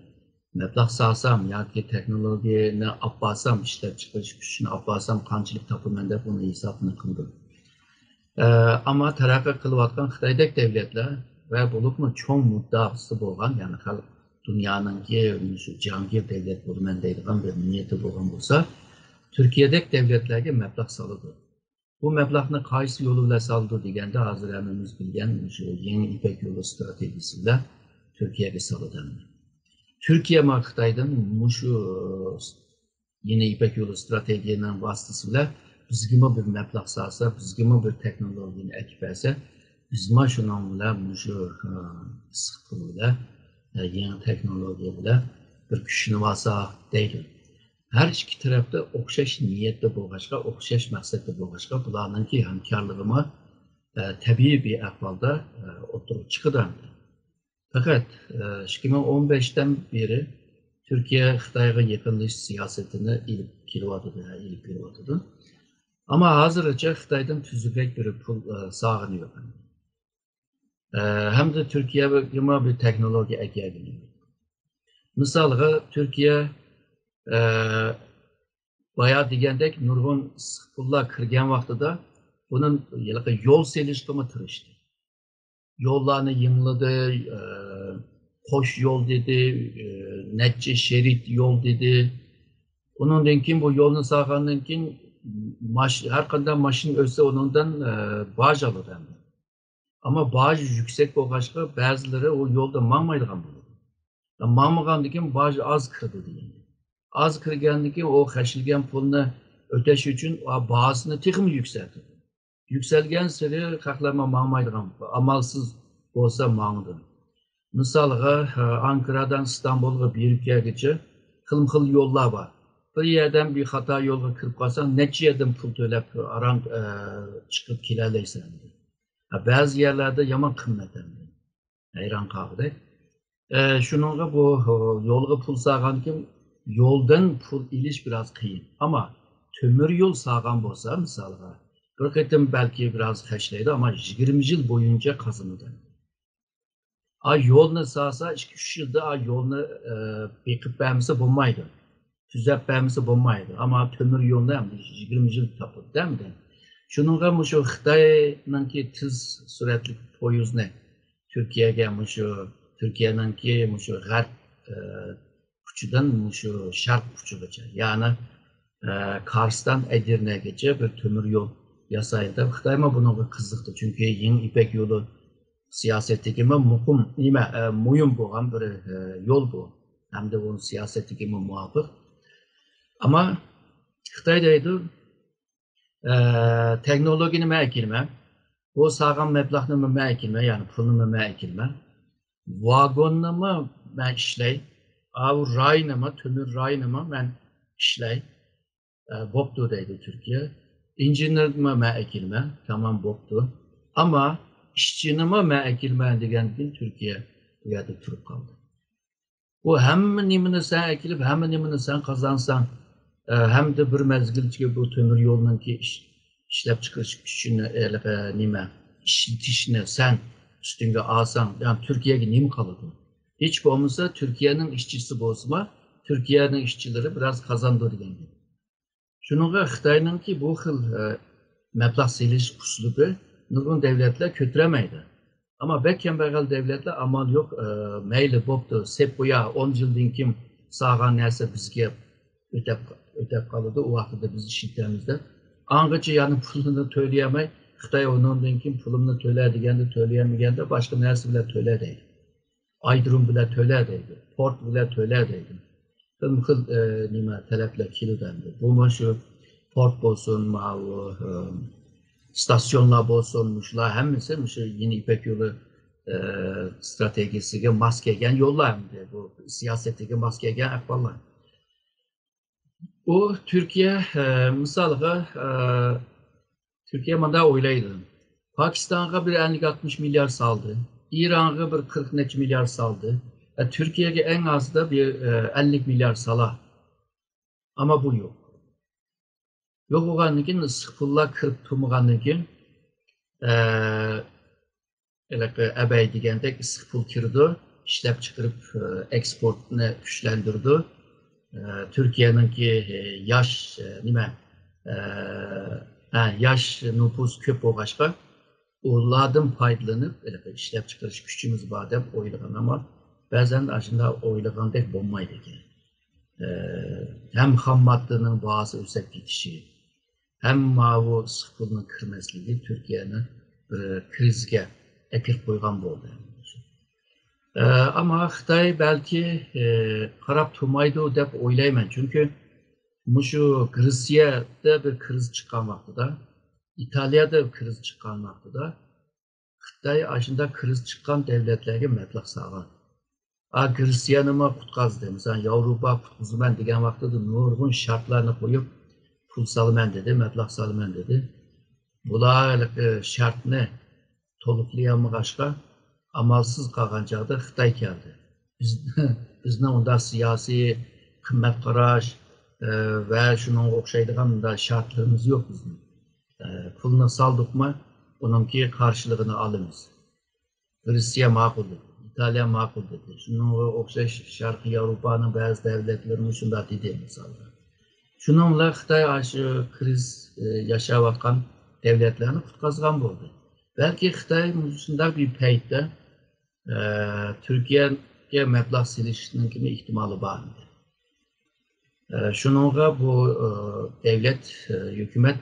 مەبلەغ سالسام ياكى تېخنولوگىيەنى ئاپارسام، ئىشلەپچىقىرىش كۈچىنى ئاپارسام قانچىلىك تاپىمەن دەپ ئۇنى ھېسابىنى قىلىدۇ. ئەمما تەرەققىي قىلىۋاتقان خىتايدەك دەۋلەتلەر ۋە بولۇپمۇ چوڭ مۇددىئاسى بولغان، يەنى خەلق دۇنيانىڭكى مۇشۇ جاھانگىر دەۋلەت بولىمەن دەيدىغان بىر نىيىتى بولغان بولسا، تۈركىيەدەك دەۋلەتلەرگە مەبلەغ سالىدۇ. بۇ مەبلەغنى قايسى يولى بىلەن سالىدۇ دېگەندە، ھازىر ھەممىمىز بىلگەن مۇشۇ يېڭى يىپەك يولى ئىستراتېگىيىسى بىلەن تۈركىيەگە سالىدۇ. تۈركىيە مانا خىتايدىن مۇشۇ يېڭى يىپەك يولى ئىستراتېگىيەنىڭ ۋاسىتىسى بىلەن بىزگىمۇ بىر مەبلەغ سالسا، بىزگىمۇ بىر تېخنولوگىيەنى ئەكىپ بەرسە، بىزمۇ شۇنىڭ بىلەن مۇشۇ ئىسسىق پۇل بىلەن، يېڭى تېخنولوگىيە بىلەن بىر كۈچلىنىۋالساق دەيدۇ. ھەر ئىككى تەرەپتە ئوخشاش نىيەتتە بولغاچقا، ئوخشاش مەقسەتتە بولغاچقا، بۇلارنىڭكى ھەمكارلىقىمۇ تەبىئىي بىر ئەھۋالدا ئوتتۇرىغا چىقىدۇ ئەمدى. پەقەت ئىككى مىڭ ئون بەشتىن بېرى تۈركىيە خىتايغا يېقىنلىشىش سىياسىتىنى ئېلىپ كېلىۋاتىدۇ، ئېلىپ كېلىۋاتىدۇ. ئەمما ھازىرغىچە خىتايدىن تۈزۈكرەك بىر پۇل سالغىنى يوق. ھەمدە تۈركىيەگىمۇ بىر تېخنولوگىيە ئەكەلگىنى يوق. مىسالغا، تۈركىيە بايا دېگەندەك نۇرغۇن ئىسسىق پۇللار كىرگەن ۋاقتىدا بۇنى ھېلىقى يول سېلىشقىمۇ تىرىشتى. يوللارنى يېڭىلىدى، قوش يول دېدى، نەچچە شېرىت يول دېدى. ئۇنىڭدىن كېيىن بۇ يولنى سالغاندىن كېيىن ھەر قانداق ماشىنا ئۆتسە ئۇنىڭدىن باج ئالىدۇ ئەمدى. ئەمما باج يۈكسەك بولغاچقا بەزىلىرى ئۇ يولدا ماڭمايدىغان بولىدۇ. ماڭمىغاندىن كېيىن باج ئاز كىرىدۇ دېگەن. ئاز كىرگەندىن كېيىن ئۇ خەجلىگەن پۇلنى ئۆتەش ئۈچۈن باھاسىنى تېخىمۇ يۈكسەلتىدۇ. يۈكسەلگەنسېرى خەقلەرمۇ ماڭمايدىغان، ئامالسىز بولسا ماڭىدۇ. مىسالغا، ئانكارادىن ئىستانبۇلغا بېرىپ كەلگۈچە خىلمۇ خىل يوللار بار. بىر يەردىن بىر خاتا يولغا كىرىپ قالساڭ، نەچچە يەردىن پۇل تۆلەپ ئاران چىقىپ كېلەلەيسەن. بەزى يەرلەردە يامان قىممەت ئەمدى. ھەيران قالغۇدەك. شۇنىڭغا بۇ يولغا پۇل سالغاندىكىن يولدىن پۇل ئېلىش بىراز قىيىن. ئەمما تۆمۈر يول سالغان بولسا، مىسالغا، بىر قېتىم بەلكى بىراز خەجلەيدۇ، ئەمما يىگىرمە يىل بويىچە قازىنىدۇ. ئا يولنى سالسا، ئىككى-ئۈچ يىلدا ئا يولنى بېقىپ بەرمىسە بولمايدۇ. تۈزەپ بەرمىسە بولمايدۇ. ئەمما تۆمۈر يولنى ئەمدى يىگىرمە يىل تاپىدۇ ئەمدى. شۇنىڭغا مۇشۇ خىتاينىڭكى تېز سۈرئەتلىك پويىزنى تۈركىيەگە، مۇشۇ تۈركىيەنىڭكى مۇشۇ غەرب ئۇچىدىن مۇشۇ شەرق ئۇچىغىچە، يەنى كارستان ئەدىرنەگىچە بىر تۆمۈر يول ياسايدۇ دەپ خىتايمۇ بۇنىڭغا قىزىقتى. چۈنكى يېڭى يىپەك يولى سىياسەتتىكىمۇ مۇقىم نېمە، ئە، مۇھىم بولغان بىر، ئە، يول بۇ. ھەمدە ئۇنىڭ سىياسەتتىكىمۇ مۇۋاپىق. ئەمما خىتاي دەيدۇ، ئە، تېخنولوگىيەنى مەن ئەكېلىمەن. بۇ سالغان مەبلەغنىمۇ مەن ئەكېلىمەن، يەنى پۇلنىمۇ مەن ئەكېلىمەن. ۋاگوننىمۇ مەن ئىشلەي. ئاۋۇ راينىمۇ، تۆمۈر راينىمۇ مەن ئىشلەي. ئە، بوپتۇ دەيدۇ تۈركىيە. ئىنژېنېرنىمۇ مەن ئەكېلىمەن، تامام بوپتۇ. ئەمما ئىشچىنىمۇ مەن ئەكېلىمەن دېگەندىن كېيىن تۈركىيە بۇ يەردە تۇرۇپ قالدى. بۇ ھەممە نېمىنى سەن ئەكېلىپ، ھەممە نېمىنى سەن قازانساڭ، ئە، ھەمدە بىر مەزگىلچىگە بۇ تۆمۈر يولنىڭكى ئىش-، ئىشلەپ چىقىرىش كۈچىنى، ئە، نېمە، ئىشلىتىشنى سەن ئۈستۈڭگە ئالساڭ، يەنى تۈركىيەگە نېمە قالىدۇ؟ ھېچ بولمىسا تۈركىيەنىڭ ئىشچىسى بولسىمۇ، تۈركىيەنىڭ ئىشچىلىرى بىراز قازانىدۇ دېگەن گەپ. شۇنىڭغا خىتاينىڭكى بۇ خىل، ئە، مەبلەغ سېلىش ئۇسلۇبى نۇرغۇن دەۋلەتلەر كۆتۈرەلمەيدۇ. ئەمما بەك كەمبەغەل دەۋلەتلەر ئامال يوق، ئە، مەيلى بوپتۇ، سېپ قويا، ئون يىلدىن كېيىن سالغان نەرسە بىزگە ئۆتەپ، ئۆتەپ قالىدۇ، ئۇ ۋاقتىدا بىز ئىشلىتەمىز دەپ. ئاڭغىچە يەنە پۇلىنى تۆلىيەلمەي، خىتاي ئۇنىڭدىن كېيىن پۇلۇمنى تۆلە دېگەندە تۆلىيەلمىگەندە باشقا نەرسە بىلەن تۆلە دەيدۇ. ئايرودروم بىلەن تۆلە دەيدۇ، پورت بىلەن تۆلە دەيدۇ. خىلمۇ خىل، ئە، نېمە، تەلەپلەر كېلىدۇ ئەمدى. بۇمۇ شۇ پورت بولسۇن، ماۋۇ، ئە، ستاسيونلار بولسۇن، مۇشۇلار ھەممىسى مۇشۇ يېڭى يىپەك يولى، ئە، ستراتېگىيەسىگە ماس كەلگەن يوللار ئەمدى. بۇ سىياسىتىگە ماس كەلگەن ئەھۋاللار. ئۇ تۈركىيە، ئە، مىسالغا، ئە، تۈركىيە مۇنداق ئويلايدۇ. پاكىستانغا بىر ئەللىك ئاتمىش مىليار سالدى. ئىرانغا بىر قىرىق نەچچە مىليار سالدى. ئە، تۈركىيەگە ئەڭ ئازدا بىر، ئە، ئەللىك مىليار سالا. ئەمما بۇ يوق. يوق بولغاندىن كېيىن ئىسسىق پۇللار كىرىپ تۇرمىغاندىن كېيىن، ئە، ھېلىقى ئەبەي دېگەندەك ئىسسىق پۇل كىرىدۇ، ئىشلەپ چىقىرىپ، ئە، ئېكسپورتنى كۈچلەندۈرىدۇ. ئە، تۈركىيەنىڭكى، ئە، ياش، ئە، نېمە، ئە، ھە، ياش نوپۇس كۆپ بولغاچقا، ئۇلاردىن پايدىلىنىپ، ھېلىقى ئىشلەپ چىقىرىش كۈچىمىز بار دەپ ئويلىغان، ئەمما بەزەن ئاشۇنداق ئويلىغاندەك بولمايدىكەن. ئە، ھەم خام ماددىنىڭ باھاسى ئۆسۈپ كېتىشى، ھەم ماۋۇ ئىسسىق پۇلنىڭ كىرمەسلىكى تۈركىيەنى بىر كرىزىسكە ئەكىرىپ قويغان بولدى. ئە، ئەمما خىتاي بەلكى، ئە، قاراپ تۇرمايدۇ دەپ ئويلايمەن. چۈنكى مۇشۇ گرېتسىيەدە بىر كرىزىس چىققان ۋاقتىدا، ئىتالىيەدە بىر كرىزىس چىققان ۋاقتىدا خىتاي ئاشۇنداق كرىزىس چىققان دەۋلەتلەرگە مەبلەغ سالغان. ئا، گرېتسىيەنىمۇ قۇتقازدى. مىسال، ياۋروپا قۇتقۇزىمەن دېگەن ۋاقتىدا نۇرغۇن شەرتلەرنى قويۇپ، پۇل سالىمەن دېدى، مەبلەغ سالىمەن دېدى. بۇلار ھېلىقى شەرتنى تولۇقلىيالمىغاچقا، ئامالسىز قالغان چاغدا خىتاي كەلدى. بىز، بىزنىڭ ئۇنداق سىياسىي قىممەت قاراش، ئە، ۋە شۇنىڭغا ئوخشايدىغان مۇنداق شەرتلىرىمىز يوق بىزنىڭ. ئە، پۇلنى سالدۇقمۇ، ئۇنىڭكى قارشىلىقىنى ئالىمىز. گرېتسىيە ماقۇل دېدى، ئىتالىيە ماقۇل دېدى. شۇنىڭغا ئوخشاش شەرقىي ياۋروپانىڭ بەزى دەۋلەتلىرىمۇ شۇنداق دېدى، مىسالغا. شۇنىڭ بىلەن خىتاي ئاشۇ كرىزىس، ئە، ياشاۋاتقان دەۋلەتلەرنى قۇتقازغان بولدى. بەلكى خىتاي مۇشۇنداق بىر پەيتتە، ئە، تۈركىيەگە مەبلەغ سېلىشنىڭكىمۇ ئېھتىمالى بار ئىدى. ئە، شۇنىڭغا بۇ، ئە، دەۋلەت، ئە، ھۆكۈمەت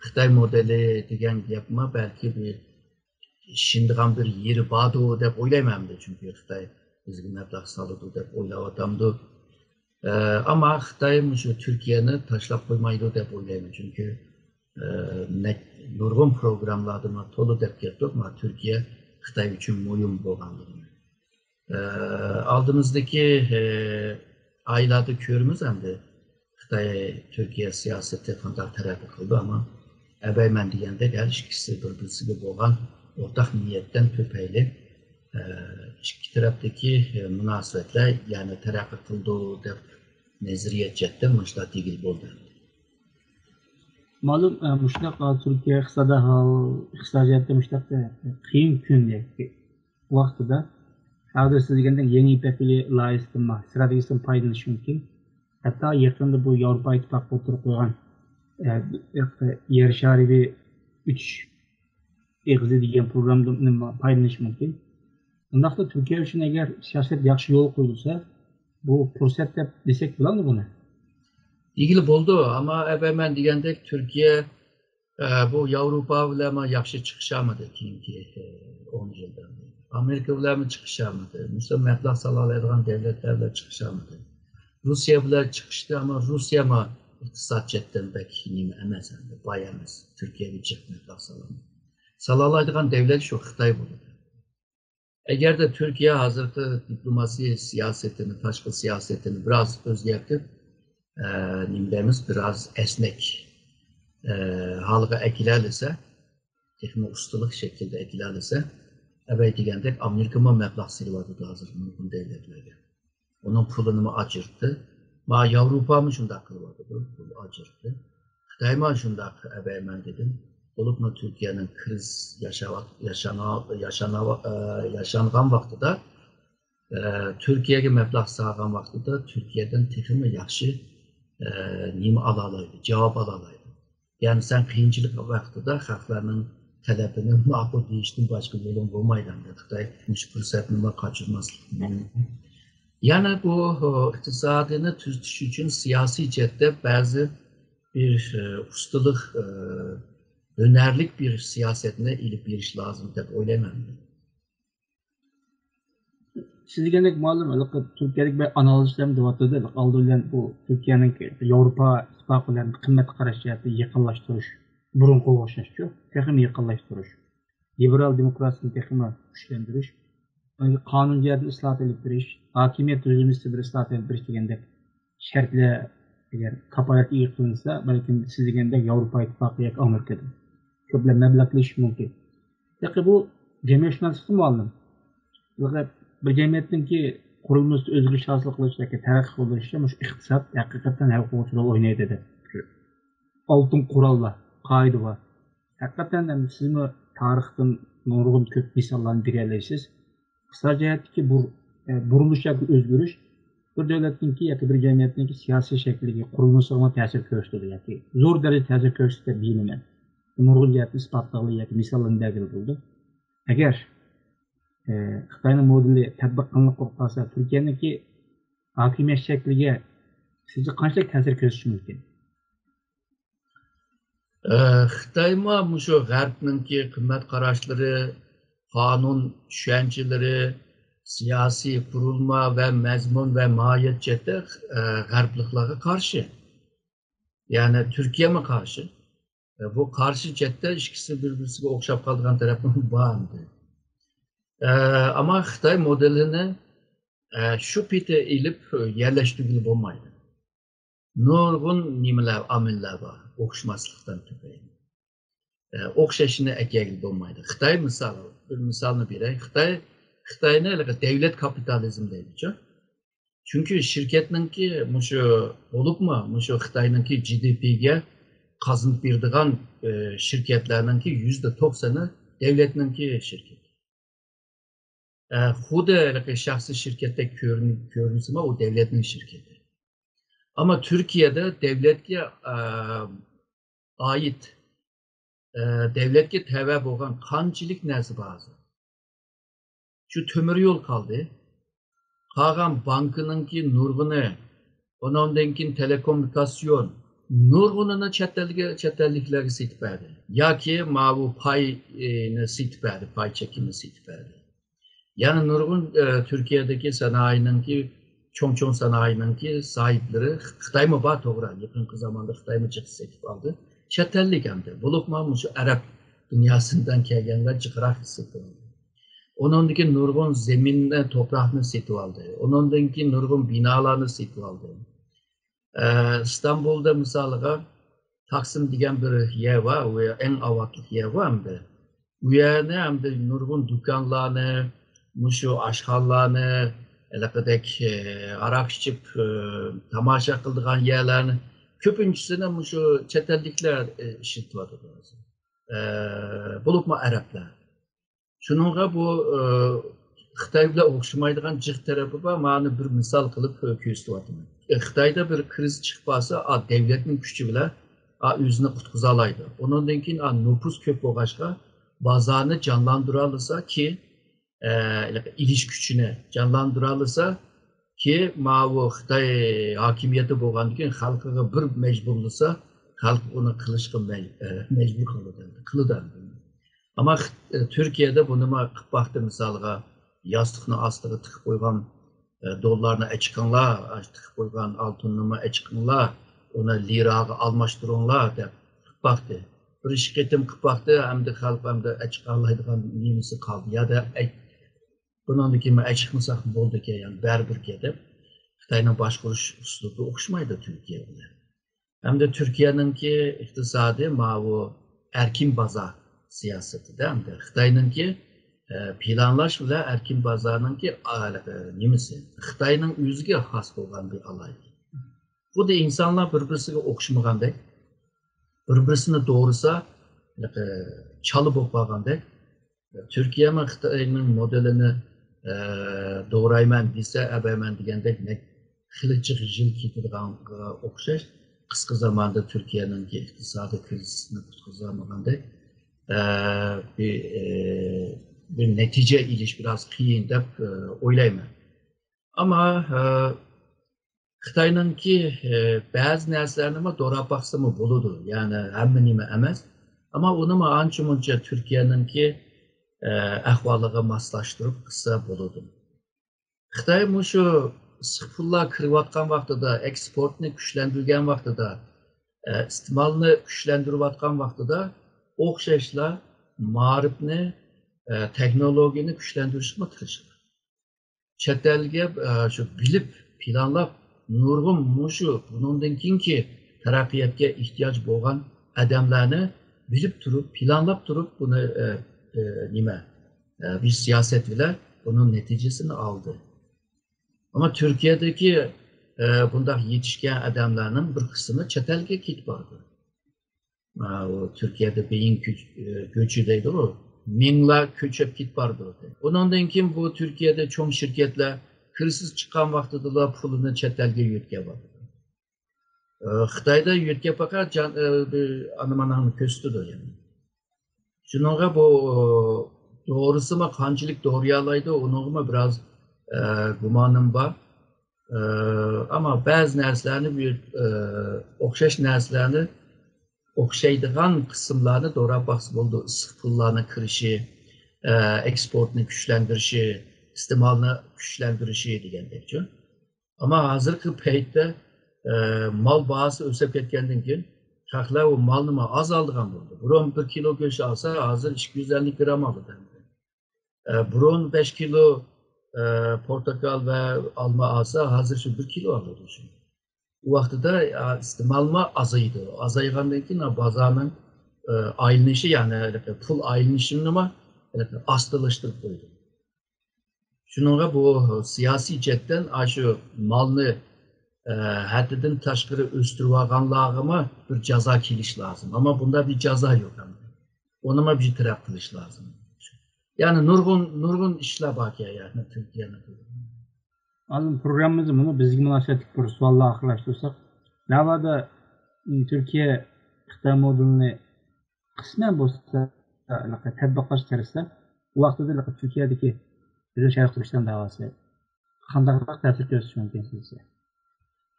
خىتاي مودېلى دېگەن گەپمۇ بەلكى بىر ئىشىنىدىغان بىر يېرى باردۇ دەپ ئويلايمەن ئەمدى. چۈنكى خىتاي بىزگە مەبلەغ سالىدۇ دەپ ئويلاۋاتامدۇ. ئە، ئەمما خىتاي مۇشۇ تۈركىيەنى تاشلاپ قويمايدۇ دەپ ئويلايمەن. چۈنكى، ئە، نە-، نۇرغۇن پروگراممىلاردىمۇ تولا دەپ كەتتۇق، ما تۈركىيە خىتاي ئۈچۈن مۇھىم بولغانلىقىنى. ئە، ئالدىمىزدىكى، ئە، ئايلاردا كۆرىمىز ئەمدى خىتاي تۈركىيە سىياسىتى قانداق تەرەققىي قىلدى، ئەمما ئەبەي مەن دېگەندەك ھەر ئىككىسى بىر-بىرسىگە بولغان ئورتاق نىيەتتىن تۈپەيلى، ئە، ئىككى تەرەپتىكى، ئە، مۇناسىۋەتلەر يەنە تەرەققىي قىلىدۇ دەپ نەزەرىيە جەھەتتىن مۇشۇنداق دېگىلى بولىدۇ. مەلۇم، ئە، مۇشۇنداق تۈركىيە ئىقتىسادىي ھال، ئىقتىسادىي جەھەتتە مۇشۇنداق، ئە، قىيىن كۈندە ۋاقتىدا، ھازىر سىز دېگەندەك يېڭى يىپەك يولى لايىھەسىدىن، ستراتېگىيەسىدىن پايدىلىنىش مۇمكىن. ھەتتا يېقىندا بۇ ياۋروپا ئىتتىپاقى ئوتتۇرىغا قويغان، ئە، يەر شارى ئۈچ ئېغىزى دېگەن پروگراممىدىن پايدىلىنىش مۇمكىن. ئۇنداقتا تۈركىيە ئۈچۈن ئەگەر سىياسەت ياخشى يولغا قويۇلسا، بۇ پۇرسەت دەپ دېسەك بولامدۇ بۇنى؟ دېگىلى بولىدۇ، ئەمما ئەبەي مەن دېگەندەك تۈركىيە ئە، بۇ ياۋروپا بىلەنمۇ ياخشى چىقىشالمىدى كېيىنكى، ئە، ئون يىلدا. ئامېرىكا بىلەنمۇ چىقىشالمىدى. مۇشۇ مەبلەغ سالالايدىغان دۆلەتلەر بىلەن چىقىشالمىدى. روسىيە بىلەن چىقىشتى، ئەمما روسىيەمۇ ئىقتىساد جەھەتتىن بەك نېمە ئەمەس، ئەمدى باي ئەمەس. تۈركىيەگە جىق مەبلەغ سالالمىدى. سالالايدىغان دۆلەت شۇ خىتاي بولدى. ئەگەردە تۈركىيە ھازىرقى دىپلوماسىيە سىياسىتىنى، تاشقى سىياسىتىنى بىراز ئۆزگەرتىپ، ئە، نېمە دەيمىز، بىراز ئەسنەك، ئە، ھالغا ئەكېلەلىسە، تېخىمۇ ئۇستىلىق شەكىلدە ئەكېلەلىسە، ئەۋەي دېگەندەك ئامېرىكىمۇ مەبلەغ سېلىۋاتىدۇ ھازىر نۇرغۇن دۆلەتلەرگە. ئۇنىڭ پۇلىنىمۇ ئاجرىتتى. ما ياۋروپامۇ شۇنداق قىلىۋاتىدۇ، پۇل ئاجرىتتى. خىتايمۇ شۇنداق ئەۋەي مەن دېدىم. بولۇپمۇ تۈركىيەنىڭ كىرىز ياشاۋات-، ياشانا-، ياشانا-، ئە، ياشانغان ۋاقتىدا، ئە، تۈركىيەگە مەبلەغ سالغان ۋاقتىدا تۈركىيەدىن تېخىمۇ ياخشى، ئە، نېمە ئالالايدۇ، جاۋاب ئالالايدۇ. يەنى سەن قىيىنچىلىق ۋاقتىدا خەقلەرنىڭ تەلىپىنى ماقۇل دېيىشتىن باشقا يولۇڭ بولمايدۇ. ئەمدى خىتاي مۇشۇ پۇرسەتنىمۇ قاچۇرماسلىق مۇمكىن. يەنە بۇ، ئۇ، ئىقتىسادىنى تۈزىتىش ئۈچۈن سىياسىي جەھەتتە بەزى بىر، ئۇ، ئۇستىلىق، ئۇ، ھۈنەرلىك بىر سىياسەتنى ئېلىپ بېرىش لازىم دەپ ئويلايمەن. سىز دېگەندەك مۇئەللىم، ھېلىقى تۈركىيەدىكى بىر ئانالىزچىلار دەۋاتىدۇ. ھېلىقى ئالدى بىلەن بۇ تۈركىيەنىڭ ياۋروپا ئىتتىپاقى بىلەن قىممەتكە قاراش جەھەتتە يېقىنلاشتۇرۇش، بۇرۇنقىغا ئوخشاشچۇ، تېخىمۇ يېقىنلاشتۇرۇش، لىبېرال دېموكراتىيەنى تېخىمۇ كۈچلەندۈرۈش، قانۇن جەھەتتىن ئىسلاھات ئېلىپ بېرىش، ھاكىمىيەت تۈزۈلمىسىدە بىر ئىسلاھات ئېلىپ بېرىش دېگەندەك شەرتلەر ئەگەر كاپالەتكە ئىگە قىلىنسا، بەلكىم سىز دېگەندەك ياۋروپا ئىتتىپاقى ياكى ئامېرىكىدىن كۆپلەپ مەبلەغ قىلىشى مۇمكىن. ياقى بۇ جەمئىيەتشۇناسلىقتا مۇئەللىم، بىر جەمئىيەتنىڭكى قۇرۇلمىسىدا ئۆزگىرىش ھاسىل قىلىش ياكى تەرەققىي قىلدۇرۇشتا مۇشۇ ئىقتىساد ھەقىقەتەن ھەل قىلغۇچ رول ئوينايدۇ دەپ، ئالتۇن قوراللار، قائىدە بار. ھەقىقەتەن ھەم سىزمۇ تارىختىن نۇرغۇن كۆپ مىساللارنى بېرەلەيسىز. ئىقتىساد جەھەتتىكى بۇ، ئە، بۇرۇلۇش ياكى ئۆزگىرىش بىر دۆلەتنىڭكى ياكى بىر جەمئىيەتنىڭكى سىياسىي شەكلىگە، قۇرۇلمىسىغىمۇ تەسىر كۆرسىتىدۇ ياكى زور دەرىجىدە تەسىر كۆرسىتىدۇ دەپ بىلىمەن. نۇرغۇن جەھەتتىن ئىسپاتلىغىلى ياكى مىساللارنى بەرگىلى بولىدۇ. ئەگەر، ئە، خىتاينىڭ مودېلى تەتبىق قىلىنىپ قالسا، تۈركىيەنىڭكى ھاكىمىيەت شەكلىگە سىزچە قانچىلىك تەسىر كۆرسىتىشى مۇمكىن؟ ئە، خىتايمۇ مۇشۇ غەربنىڭكى قىممەت قاراشلىرى، قانۇن چۈشەنچىلىرى، سىياسىي قۇرۇلما ۋە مەزمۇن ۋە ماھىيەت جەھەتتە، ئە، غەربلىكلەرگە قارشى. يەنى تۈركىيەمۇ قارشى. ئە، بۇ قارشى جەھەتتە ئىككىسى بىر-بىرسىگە ئوخشاپ قالىدىغان تەرەپمۇ بار ئەمدى. ئە، ئەمما خىتاي مودېلىنى، ئە، شۇ پېتى ئېلىپ يەرلەشتۈرگىلى بولمايدۇ. نۇرغۇن نېمىلەر، ئامىللار بار، ئوخشىماسلىقتىن تۈپەيلى. ئە، ئوخشاشنى ئەكەلگىلى بولمايدۇ. خىتاي مىسال، بىر مىسالنى بېرەي. خىتاي، خىتاينى ھېلىقى دەۋلەت كاپىتالىزم دەيدىچۇ. چۈنكى شىركەتنىڭكى مۇشۇ، بولۇپمۇ مۇشۇ خىتاينىڭكى جى دى پىگە قازىنىپ بېرىدىغان، ئە، شىركەتلەرنىڭكى يۈزدە توقسىنى دەۋلەتنىڭكى شىركىتى. ئە، خۇددى ھېلىقى شەخسىي شىركەتتەك كۆرۈن-، كۆرۈنسىمۇ، ئۇ دەۋلەتنىڭ شىركىتى. ئەمما تۈركىيەدە دەۋلەتكە، ئە، ئائىت، ئە، دەۋلەتكە تەۋە بولغان قانچىلىك نەرسە بار ھازىر؟ شۇ تۆمۈر يول قالدى. قالغان بانكىنىڭكى نۇرغۇنى، ئۇنىڭدىن كېيىن تېلېكوممۇنىكاتسىيون، نۇرغۇنىنى چەت ئەلگە، چەت ئەللىكلەرگە سېتىپ بەردى. ياكى ماۋۇ پاينى سېتىپ بەردى، پاي چېكىنى سېتىپ بەردى. يەنە نۇرغۇن، ئە، تۈركىيەدىكى سانائىينىڭكى، چوڭ-چوڭ سانائىينىڭكى ساھىبلىرى خىتايمۇ بار، توغرا، يېقىنقى زاماندا خىتايمۇ جىق سېتىپ ئالدى. چەت ئەللىك ئەمدى. بولۇپمۇ مۇشۇ ئەرەب دۇنياسىدىن كەلگەنلەر جىقراق سېتىپ ئالدى. ئۇنىڭدىن كېيىن نۇرغۇن زېمىننى، توپراقنى سېتىپ ئالدى. ئۇنىڭدىن كېيىن نۇرغۇن بىنالارنى سېتىپ ئالدى. ئە، ئىستانبۇلدا مىسالىغا تاقسىم دېگەن بىر يەر بار، ئۇ يەر ئەڭ ئاۋاتلىق يەر بار ئەمدى. ئۇ يەرنى ئەمدى نۇرغۇن دۇكانلارنى، مۇشۇ ئاشخانىلارنى، ھېلىقىدەك، ئە، ھاراق ئىچىپ، ئە، تاماشا قىلىدىغان يەرلەرنى كۆپىنچىسىنى مۇشۇ چەت ئەللىكلەر، ئە، ئىشلىتىۋاتىدۇ ھازىر. ئە، بولۇپمۇ ئەرەبلەر. شۇنىڭغا بۇ، ئە، خىتاي بىلەن ئوخشىمايدىغان جىق تەرىپى بار. مانا بىر مىسال قىلىپ، ئە، كۆرسىتىۋاتىمەن. ئە، خىتايدا بىر كىرىز چىقىپ قالسا، ئا، دەۋلەتنىڭ كۈچى بىلەن، ئا، ئۆزىنى قۇتقۇزالايدۇ. ئۇنىڭدىن كېيىن، ئا، نوپۇس كۆپ بولغاچقا، بازارنى جانلاندۇرالىسا كېيىن، ئە، ئېلىش كۈچىنى جانلاندۇرالىسا كېيىن، ماۋۇ خىتاي ھاكىمىيىتى بولغاندىن كېيىن خەلقىگە بىر مەجبۇرلىسا، خەلق ئۇنى قىلىشقا مەج-، ئە، مەجبۇر قىلىدۇ، قىلىدۇ. ئەمما خىت-، ئە، تۈركىيەدە بۇنىمۇ قىلىپ باقتى، مىسالغا، ياستۇقنى ئاستىغا تىقىپ قويغان، ئە، دوللارنى ئەچىقىڭلار، تىقىپ قويغان ئالتۇننىمۇ ئەچىقىڭلار، ئۇنى لىراغا ئالماشتۇرۇڭلار دەپ قىلىپ باقتى. بىر ئىككى قېتىم قىلىپ باقتى، ئەمدى خەلق ئەمدى ئەچىقالايدىغان نېمىسى قالدى؟ يا-دە ئەي-، بۇنىڭدىن كېيىن ئەچىقمىساق بولدىكەن، يەنى بەرىبىركەن دەپ خىتاينىڭ باشقۇرۇش ئۇسلۇبى ئوخشىمايدۇ تۈركىيە بىلەن. ھەمدە تۈركىيەنىڭكى ئىقتىسادى ماۋۇ ئەركىن بازار سىياسىتىدە، ھەمدە خىتاينىڭكى، ئە، پىلانلاش بىلەن ئەركىن بازارنىڭكى، ئا، ئە، نېمىسى، خىتاينىڭ ئۆزىگە خاس بولغان بىر ئالاھىدىلىك. خۇددى ئىنسانلار بىر-بىرسىگە ئوخشىمىغاندەك، بىر-بىرسىنى دورىسا، ھېلىقى چالا بولۇپ قالغاندەك، تۈركىيەمۇ خىتاينىڭ مودېلىنى، ئە، دورايمەن دېسە، ئەبەرمەن دېگەندەك نەق-، خېلى جىق يىل كېتىدىغانغا ئوخشاش، قىسقا زاماندا تۈركىيەنىڭكى ئىقتىسادىي كىرىزىسىنى قۇتقۇزالمىغاندەك، ئە، بىر، ئە، بىر نەتىجە ئېلىش بىراز قىيىن دەپ، ئە، ئويلايمەن. ئەمما، ئە، خىتاينىڭكى، ئە، بەزى نەرسىلەرنىمۇ دوراپ باقسىمۇ بولىدۇ. يەنى ھەممە نېمە ئەمەس. ئەمما ئۇنىمۇ ئانچە-مۇنچە تۈركىيەنىڭكى، ئە، ئەھۋالىغا ماسلاشتۇرۇپ قىلسا بولىدۇ. خىتاي مۇشۇ ئىسسىق پۇللار كىرىۋاتقان ۋاقتىدا، ئېكسپورتنى كۈچلەندۈرگەن ۋاقتىدا، ئە، ئىستېمالنى كۈچلەندۈرۈۋاتقان ۋاقتىدا ئوخشاشلا مائارىپنى، ئە، تېخنولوگىيەنى كۈچلەندۈرۈشكىمۇ تىرىشىدۇ. چەت ئەلگە، ئە، شۇ بىلىپ، پىلانلاپ، نۇرغۇن مۇشۇ بۇنىڭدىن كېيىنكى تەرەققىياتقا ئېھتىياج بولغان ئادەملەرنى بىلىپ تۇرۇپ، پىلانلاپ تۇرۇپ بۇنى، ئە، ئە، نېمە، ئە، بىر سىياسەت بىلەن بۇنىڭ نەتىجىسىنى ئالدى. ئەمما تۈركىيەدىكى، ئە، بۇنداق يېتىشكەن ئادەملەرنىڭ بىر قىسمى چەت ئەلگە كېتىپ بارىدۇ. ئە، ئۇ تۈركىيەدە بېيىڭ كۆچ-، ئە، كۆچى دەيدىغۇ، مىڭلار كۆچۈپ كېتىپ بارىدۇ. ئۇنىڭدىن كېيىن بۇ تۈركىيەدە چوڭ شىركەتلەر كىرىزىس چىققان ۋاقتىدىلا پۇلىنى چەت ئەلگە يۆتكەپ بارىدۇ. ئە، خىتايدا يۆتكەپ پەقەت جان-، ئە، بىر ئانا-ماناڭنى كۆرسىتىدۇ يەنى. شۇنىڭغا بۇ، ئە، دورىسىمۇ قانچىلىك دورىيالايدۇ، ئۇنىڭغىمۇ بىراز، ئە، گۇمانىم بار. ئە، ئەمما بەزى نەرسىلەرنى بىر، ئە، ئوخشاش نەرسىلەرنى، ئوخشايدىغان قىسىملارنى دوراپ باقسا بولىدۇ. ئىسسىق پۇللارنىڭ كىرىشى، ئە، ئېكسپورتنى كۈچلەندۈرۈشى، ئىستېمالنى كۈچلەندۈرۈشى دېگەندەكچۇ. ئەمما ھازىرقى پەيتتە، ئە، مال باھاسى ئۆسۈپ كەتكەندىن كېيىن، خەقلەر ئۇ مالنىمۇ ئاز ئالىدىغان بولدى. بۇرۇن بىر كىلو گۆش ئالسا، ھازىر ئىككى يۈز ئەللىك گرام ئالىدۇ ئەمدى. ئە، بۇرۇن بەش كىلو، ئە، پورتاكال ۋە ئالما ئالسا، ھازىر شۇ بىر كىلو ئالىدۇ شۇ. ئۇ ۋاقتىدا، ئە، ئىستېمالمۇ ئازايدۇ. ئازايغاندىن كېيىن بازارنىڭ، ئە، ئايلىنىشى، يەنى پۇل ئايلىنىشىنىمۇ ئاستىلاشتۇرۇپ قويدى. شۇنىڭغا بۇ سىياسىي جەھەتتىن ئاشۇ مالنى، ئە، ھەددىدىن تاشقىرى ئۆستۈرۈۋالغانلارغىمۇ بىر جازا كېلىشى لازىم. ئەمما بۇندا بىر جازا يوق ئەمدى. ئۇنىمۇ بىر تەرەپ قىلىش لازىم. يەنى نۇرغۇن، نۇرغۇن ئىشلار باركەن، يەنى تۈركىيەنى. ئاندىن پروگراممىمىزدا مۇنۇ بىزگە مۇناسىۋەتلىك بىر سوئاللار ئاخىرلاشتۇرساق، ناۋادا، م، تۈركىيە خىتاي مودېلىنى قىسمەن بولسا تەتبىقلاشقا تىرىشسا، ئۇ ۋاقتىدا تۈركىيەدىكى بىرلەشمە شەرقىي تۈركىستان داۋاسى قانداقراق تەسىر كۆرسىتىشى مۇمكىن سىزچە؟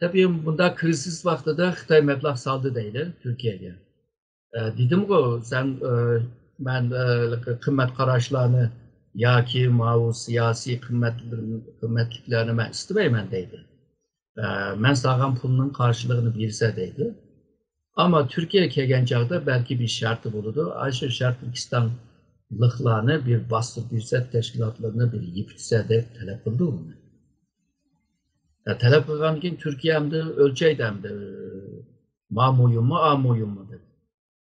تەبىئىي، بۇنداق كىرىزىس ۋاقتىدا خىتاي مەبلەغ سالدى دەيلى تۈركىيەگە. ئە، دېدىمغۇ، سەن، ئە، مەن، ئە، قىممەت قاراشلارنى ياكى ماۋۇ سىياسىي قىممەت-، قىممەتلىكلەرنى مەن ئىستىمەيمەن دەيدۇ. ئە، مەن سالغان پۇلنىڭ قارشىلىقىنى بېرىسە دەيدۇ. ئەمما تۈركىيەگە كەلگەن چاغدا بەلكى بىر شەرتى بولىدۇ. ئاشۇ شەرت تۈركىستانلىقلارنى بىر باستۇرۇپ بېرىسە، تەشكىلاتلىرىنى بىر يېپىتسە دەپ تەلەپ قىلدى ئۇنى. ئە، تەلەپ قىلغاندىن كېيىن تۈركىيە ئەمدى ئۆلچەيدۇ ئەمدى. ما مۇھىممۇ، ئا مۇھىممۇ دەپ.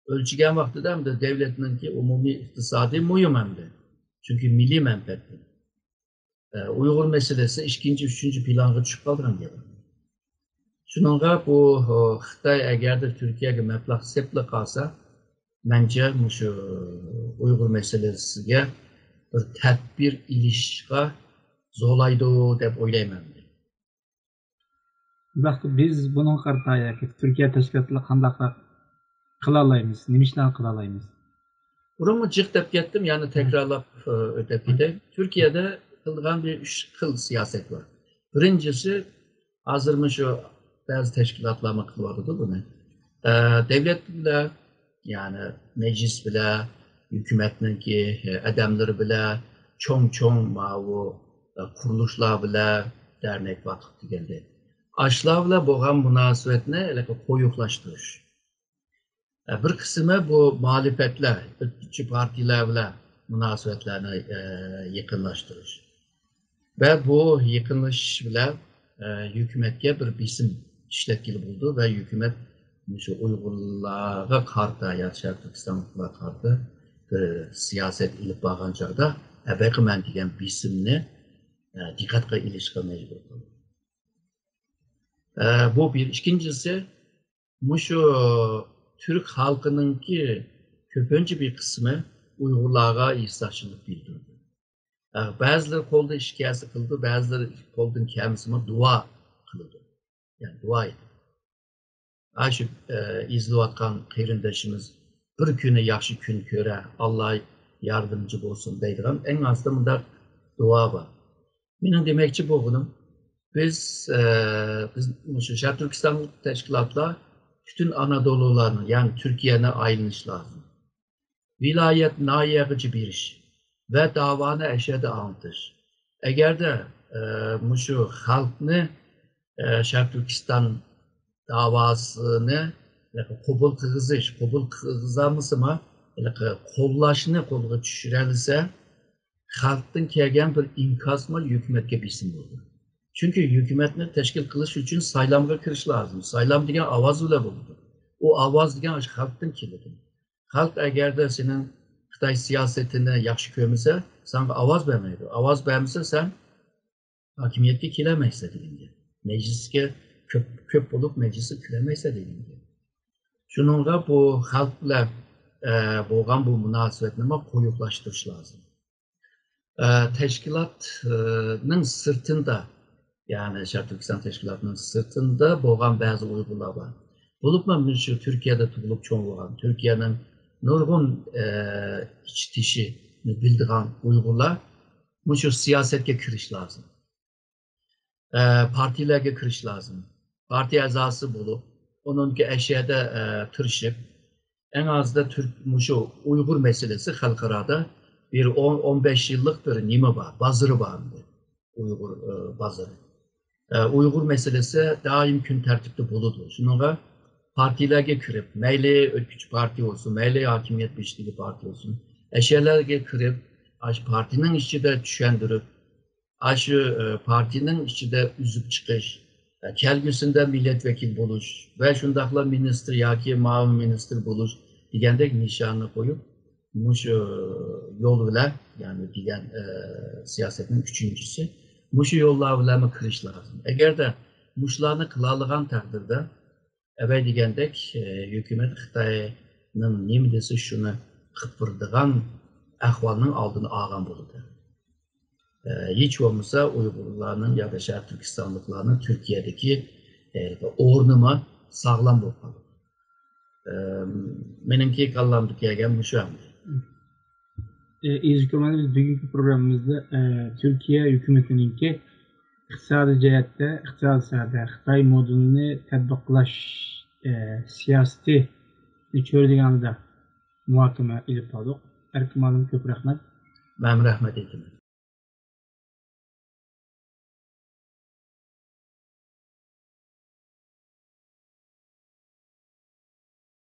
ئۆلچىگەن ۋاقتىدا ئەمدى دۆلەتنىڭكى ئومۇمىي ئىقتىسادى مۇھىم ئەمدى. چۈنكى مىللىي مەنپەئەت. ئە، ئۇيغۇر مەسىلىسى ئىككىنچى، ئۈچىنچى پىلانغا چۈشۈپ قالىدىغان گەپ. شۇنىڭغا بۇ، ئۇ، خىتاي ئەگەردە تۈركىيەگە مەبلەغ سېپىلا قالسا، مەنچە مۇشۇ ئۇيغۇر مەسىلىسىگە بىر تەدبىر ئېلىشقا زولايدۇ دەپ ئويلايمەن. بۇنداقتا بىز بۇنىڭغا قارىتا ياكى تۈركىيە تەشكىلاتلىرى قانداقراق قىلالايمىز، نېمە ئىشلارنى قىلالايمىز؟ بۇرۇنمۇ جىق دەپ كەتتىم، يەنە تەكرارلاپ، ئە، ئۆتۈپ كېتەي. تۈركىيەدە قىلىدىغان بىر ئۈچ خىل سىياسەت بار. بىرىنچىسى، ھازىرمۇ شۇ بەزى تەشكىلاتلارمۇ قىلىۋاتىدۇ بۇنى. ئە، دەۋلەت بىلەن، يەنى مەجلىس بىلەن، ھۆكۈمەتنىڭكى، ئە، ئادەملىرى بىلەن، چوڭ-چوڭ ماۋۇ، ئە، قۇرۇلۇشلار بىلەن، دەرنەك ۋاقىت دېگەندەك. ئاشۇلار بىلەن بولغان مۇناسىۋەتنى ھېلىقى قويۇقلاشتۇرۇش. ئە، بىر قىسمى بۇ مۇھالىپەتلەر، ئۆتكۈنچى پارتىيەلەر بىلەن مۇناسىۋەتلەرنى، ئە، يېقىنلاشتۇرۇش. ۋە بۇ يېقىنلىشىش بىلەن، ئە، ھۆكۈمەتكە بىر بېسىم ئىشلەتكىلى بولىدۇ ۋە ھۆكۈمەت مۇشۇ ئۇيغۇرلارغا قارىتا يا شەرقىي تۈركىستانلىقلارغا قارىتا بىر سىياسەت ئېلىپ بارغان چاغدا، ئە، بېقىمەن دېگەن بېسىمنى، ئە، دىققەتكە ئېلىشقا مەجبۇر قىلىدۇ. ئە، بۇ بىر. ئىككىنچىسى، مۇشۇ تۈرك خەلقىنىڭكى كۆپىنچە بىر قىسمى ئۇيغۇرلارغا ھېسداشلىق بىلدۈرىدۇ. ئە، بەزىلىرى قولىدىن ئىش كەلسە قىلىدۇ، بەزىلىرى قولىدىن كەلمىسىمۇ دۇئا قىلىدۇ. يەنى دۇئا ئېيتىدۇ. ئاشۇ، ئە، ئېزىلىۋاتقان قېرىندىشىمىز بىر كۈنى ياخشى كۈن كۆرە، ئاللا ياردىمچى بولسۇن دەيدىغان ئەڭ ئازدا مۇنداق دۇئا بار. مېنىڭ دېمەكچى بولغىنىم، بىز، ئە، بىز مۇشۇ شەرقىي تۈركىستانلىق تەشكىلاتلار پۈتۈن ئانادولۇلارنى، يەنى تۈركىيەنى ئايلىنىش لازىم. ۋىلايەت، ناھىيەگىچە بېرىش ۋە داۋانى ئەشەدە ئاڭلىتىش. ئەگەردە، ئە، مۇشۇ خەلقنى، ئە، شەرقىي تۈركىستان داۋاسىنى قوبۇل قىلغۇزۇش، قوبۇل قىلغۇزالمىسىمۇ، قوللاشنى قولغا چۈشۈرەلىسە، خەلقتىن كەلگەن بىر ئىنكاسمۇ ھۆكۈمەتكە بېسىم بولىدۇ. چۈنكى ھۆكۈمەتنى تەشكىل قىلىش ئۈچۈن سايلامغا كىرىش لازىم. سايلام دېگەن ئاۋاز بىلەن بولىدۇ. ئۇ ئاۋاز دېگەن ئاشۇ خەلقتىن كېلىدۇ. خەلق ئەگەردە سېنىڭ خىتاي سىياسىتىنى ياخشى كۆرمىسە، ساڭا ئاۋاز بەرمەيدۇ. ئاۋاز بەرمىسە، سەن ھاكىمىيەتكە كېلەلمەيسەن دېگەن گەپ. مەجلىسكە كۆپ، كۆپ بولۇپ مەجلىسكە كىرەلمەيسەن دېگەن گەپ. شۇنىڭغا بۇ خەلق بىلەن، ئە، بولغان بۇ مۇناسىۋەتنىمۇ قويۇقلاشتۇرۇش لازىم. ئە، تەشكىلاتنىڭ سىرتىندا، يەنى شەرقىي تۈركىستان تەشكىلاتىنىڭ سىرتىندا بولغان بەزى ئۇيغۇرلار بار. بولۇپمۇ مۇشۇ تۈركىيەدە تۇغۇلۇپ چوڭ بولغان، تۈركىيەنىڭ نۇرغۇن، ئە، ئىچ تېشىنى بىلىدىغان ئۇيغۇرلار مۇشۇ سىياسەتكە كىرىش لازىم. ئە، پارتىيەلەرگە كىرىش لازىم. پارتىيە ئەزاسى بولۇپ، ئۇنىڭكى ئەشيادا، ئە، تىرىشىپ، ئەڭ ئازدا تۈرك، مۇشۇ ئۇيغۇر مەسىلىسى خەلقئارادا بىر ئون، ئون بەش يىللىق بىر نېمە بار، بازىرى بار ئەمدى. ئۇيغۇر، ئە، بازىرى. ئە، ئۇيغۇر مەسىلىسى دائىم كۈن تەرتىپتە بولىدۇ. شۇنىڭغا پارتىيەلەرگە كىرىپ، مەيلى ئۆتكۈچى پارتىيە بولسۇن، مەيلى ھاكىمىيەت بېشىدىكى پارتىيە بولسۇن، ئەشيالارغا كىرىپ، ئاشۇ پارتىيەنىڭ ئىچىدە چۈشەندۈرۈپ، ئاشۇ، ئە، پارتىيەنىڭ ئىچىدە ئۈزۈپ چىقىش، ئە، كەلگۈسىدە مىللەت ۋەكىلى بولۇش ۋە شۇنداقلا مىنىستىر ياكى مۇئاۋىن مىنىستىر بولۇش دېگەندەك نىشاننى قويۇپ، مۇشۇ يول بىلەن، يەنى دېگەن، ئە، سىياسەتنىڭ ئۈچىنچىسى، مۇشۇ يوللار بىلەنمۇ كىرىش لازىم. ئەگەردە مۇشۇلارنى قىلالىغان تەقدىردە، ئەۋەي دېگەندەك، ئە، ھۆكۈمەت خىتاينىڭ نېمە دېسە شۇنى قىلىپ بېرىدىغان ئەھۋالنىڭ ئالدىنى ئالغان بولىدۇ. ئە، ھېچ بولمىسا ئۇيغۇرلارنىڭ يا شەرقىي تۈركىستانلىقلارنىڭ تۈركىيەدىكى، ئە، ئورنىمۇ ساغلام بولۇپ قالىدۇ. ئە، مېنىڭكى كاللامدا كەلگەن مۇشۇ ئەمدى. ئە، ئىززەت ئۇكام، بىز بۈگۈنكى پروگراممىمىزدا، ئە، تۈركىيە ھۆكۈمىتىنىڭكى ئىقتىسادىي جەھەتتە، ئىقتىسادىي ساھەدە خىتاي مودېلىنى تەتبىقلاش، ئە، سىياسىتىنى چۆرىدىگەن ھالدا مۇھاكىمە ئېلىپ باردۇق. ئەركىن مۇئەللىم، كۆپ رەھمەت. مەن رەھمەت ئېيتىمەن.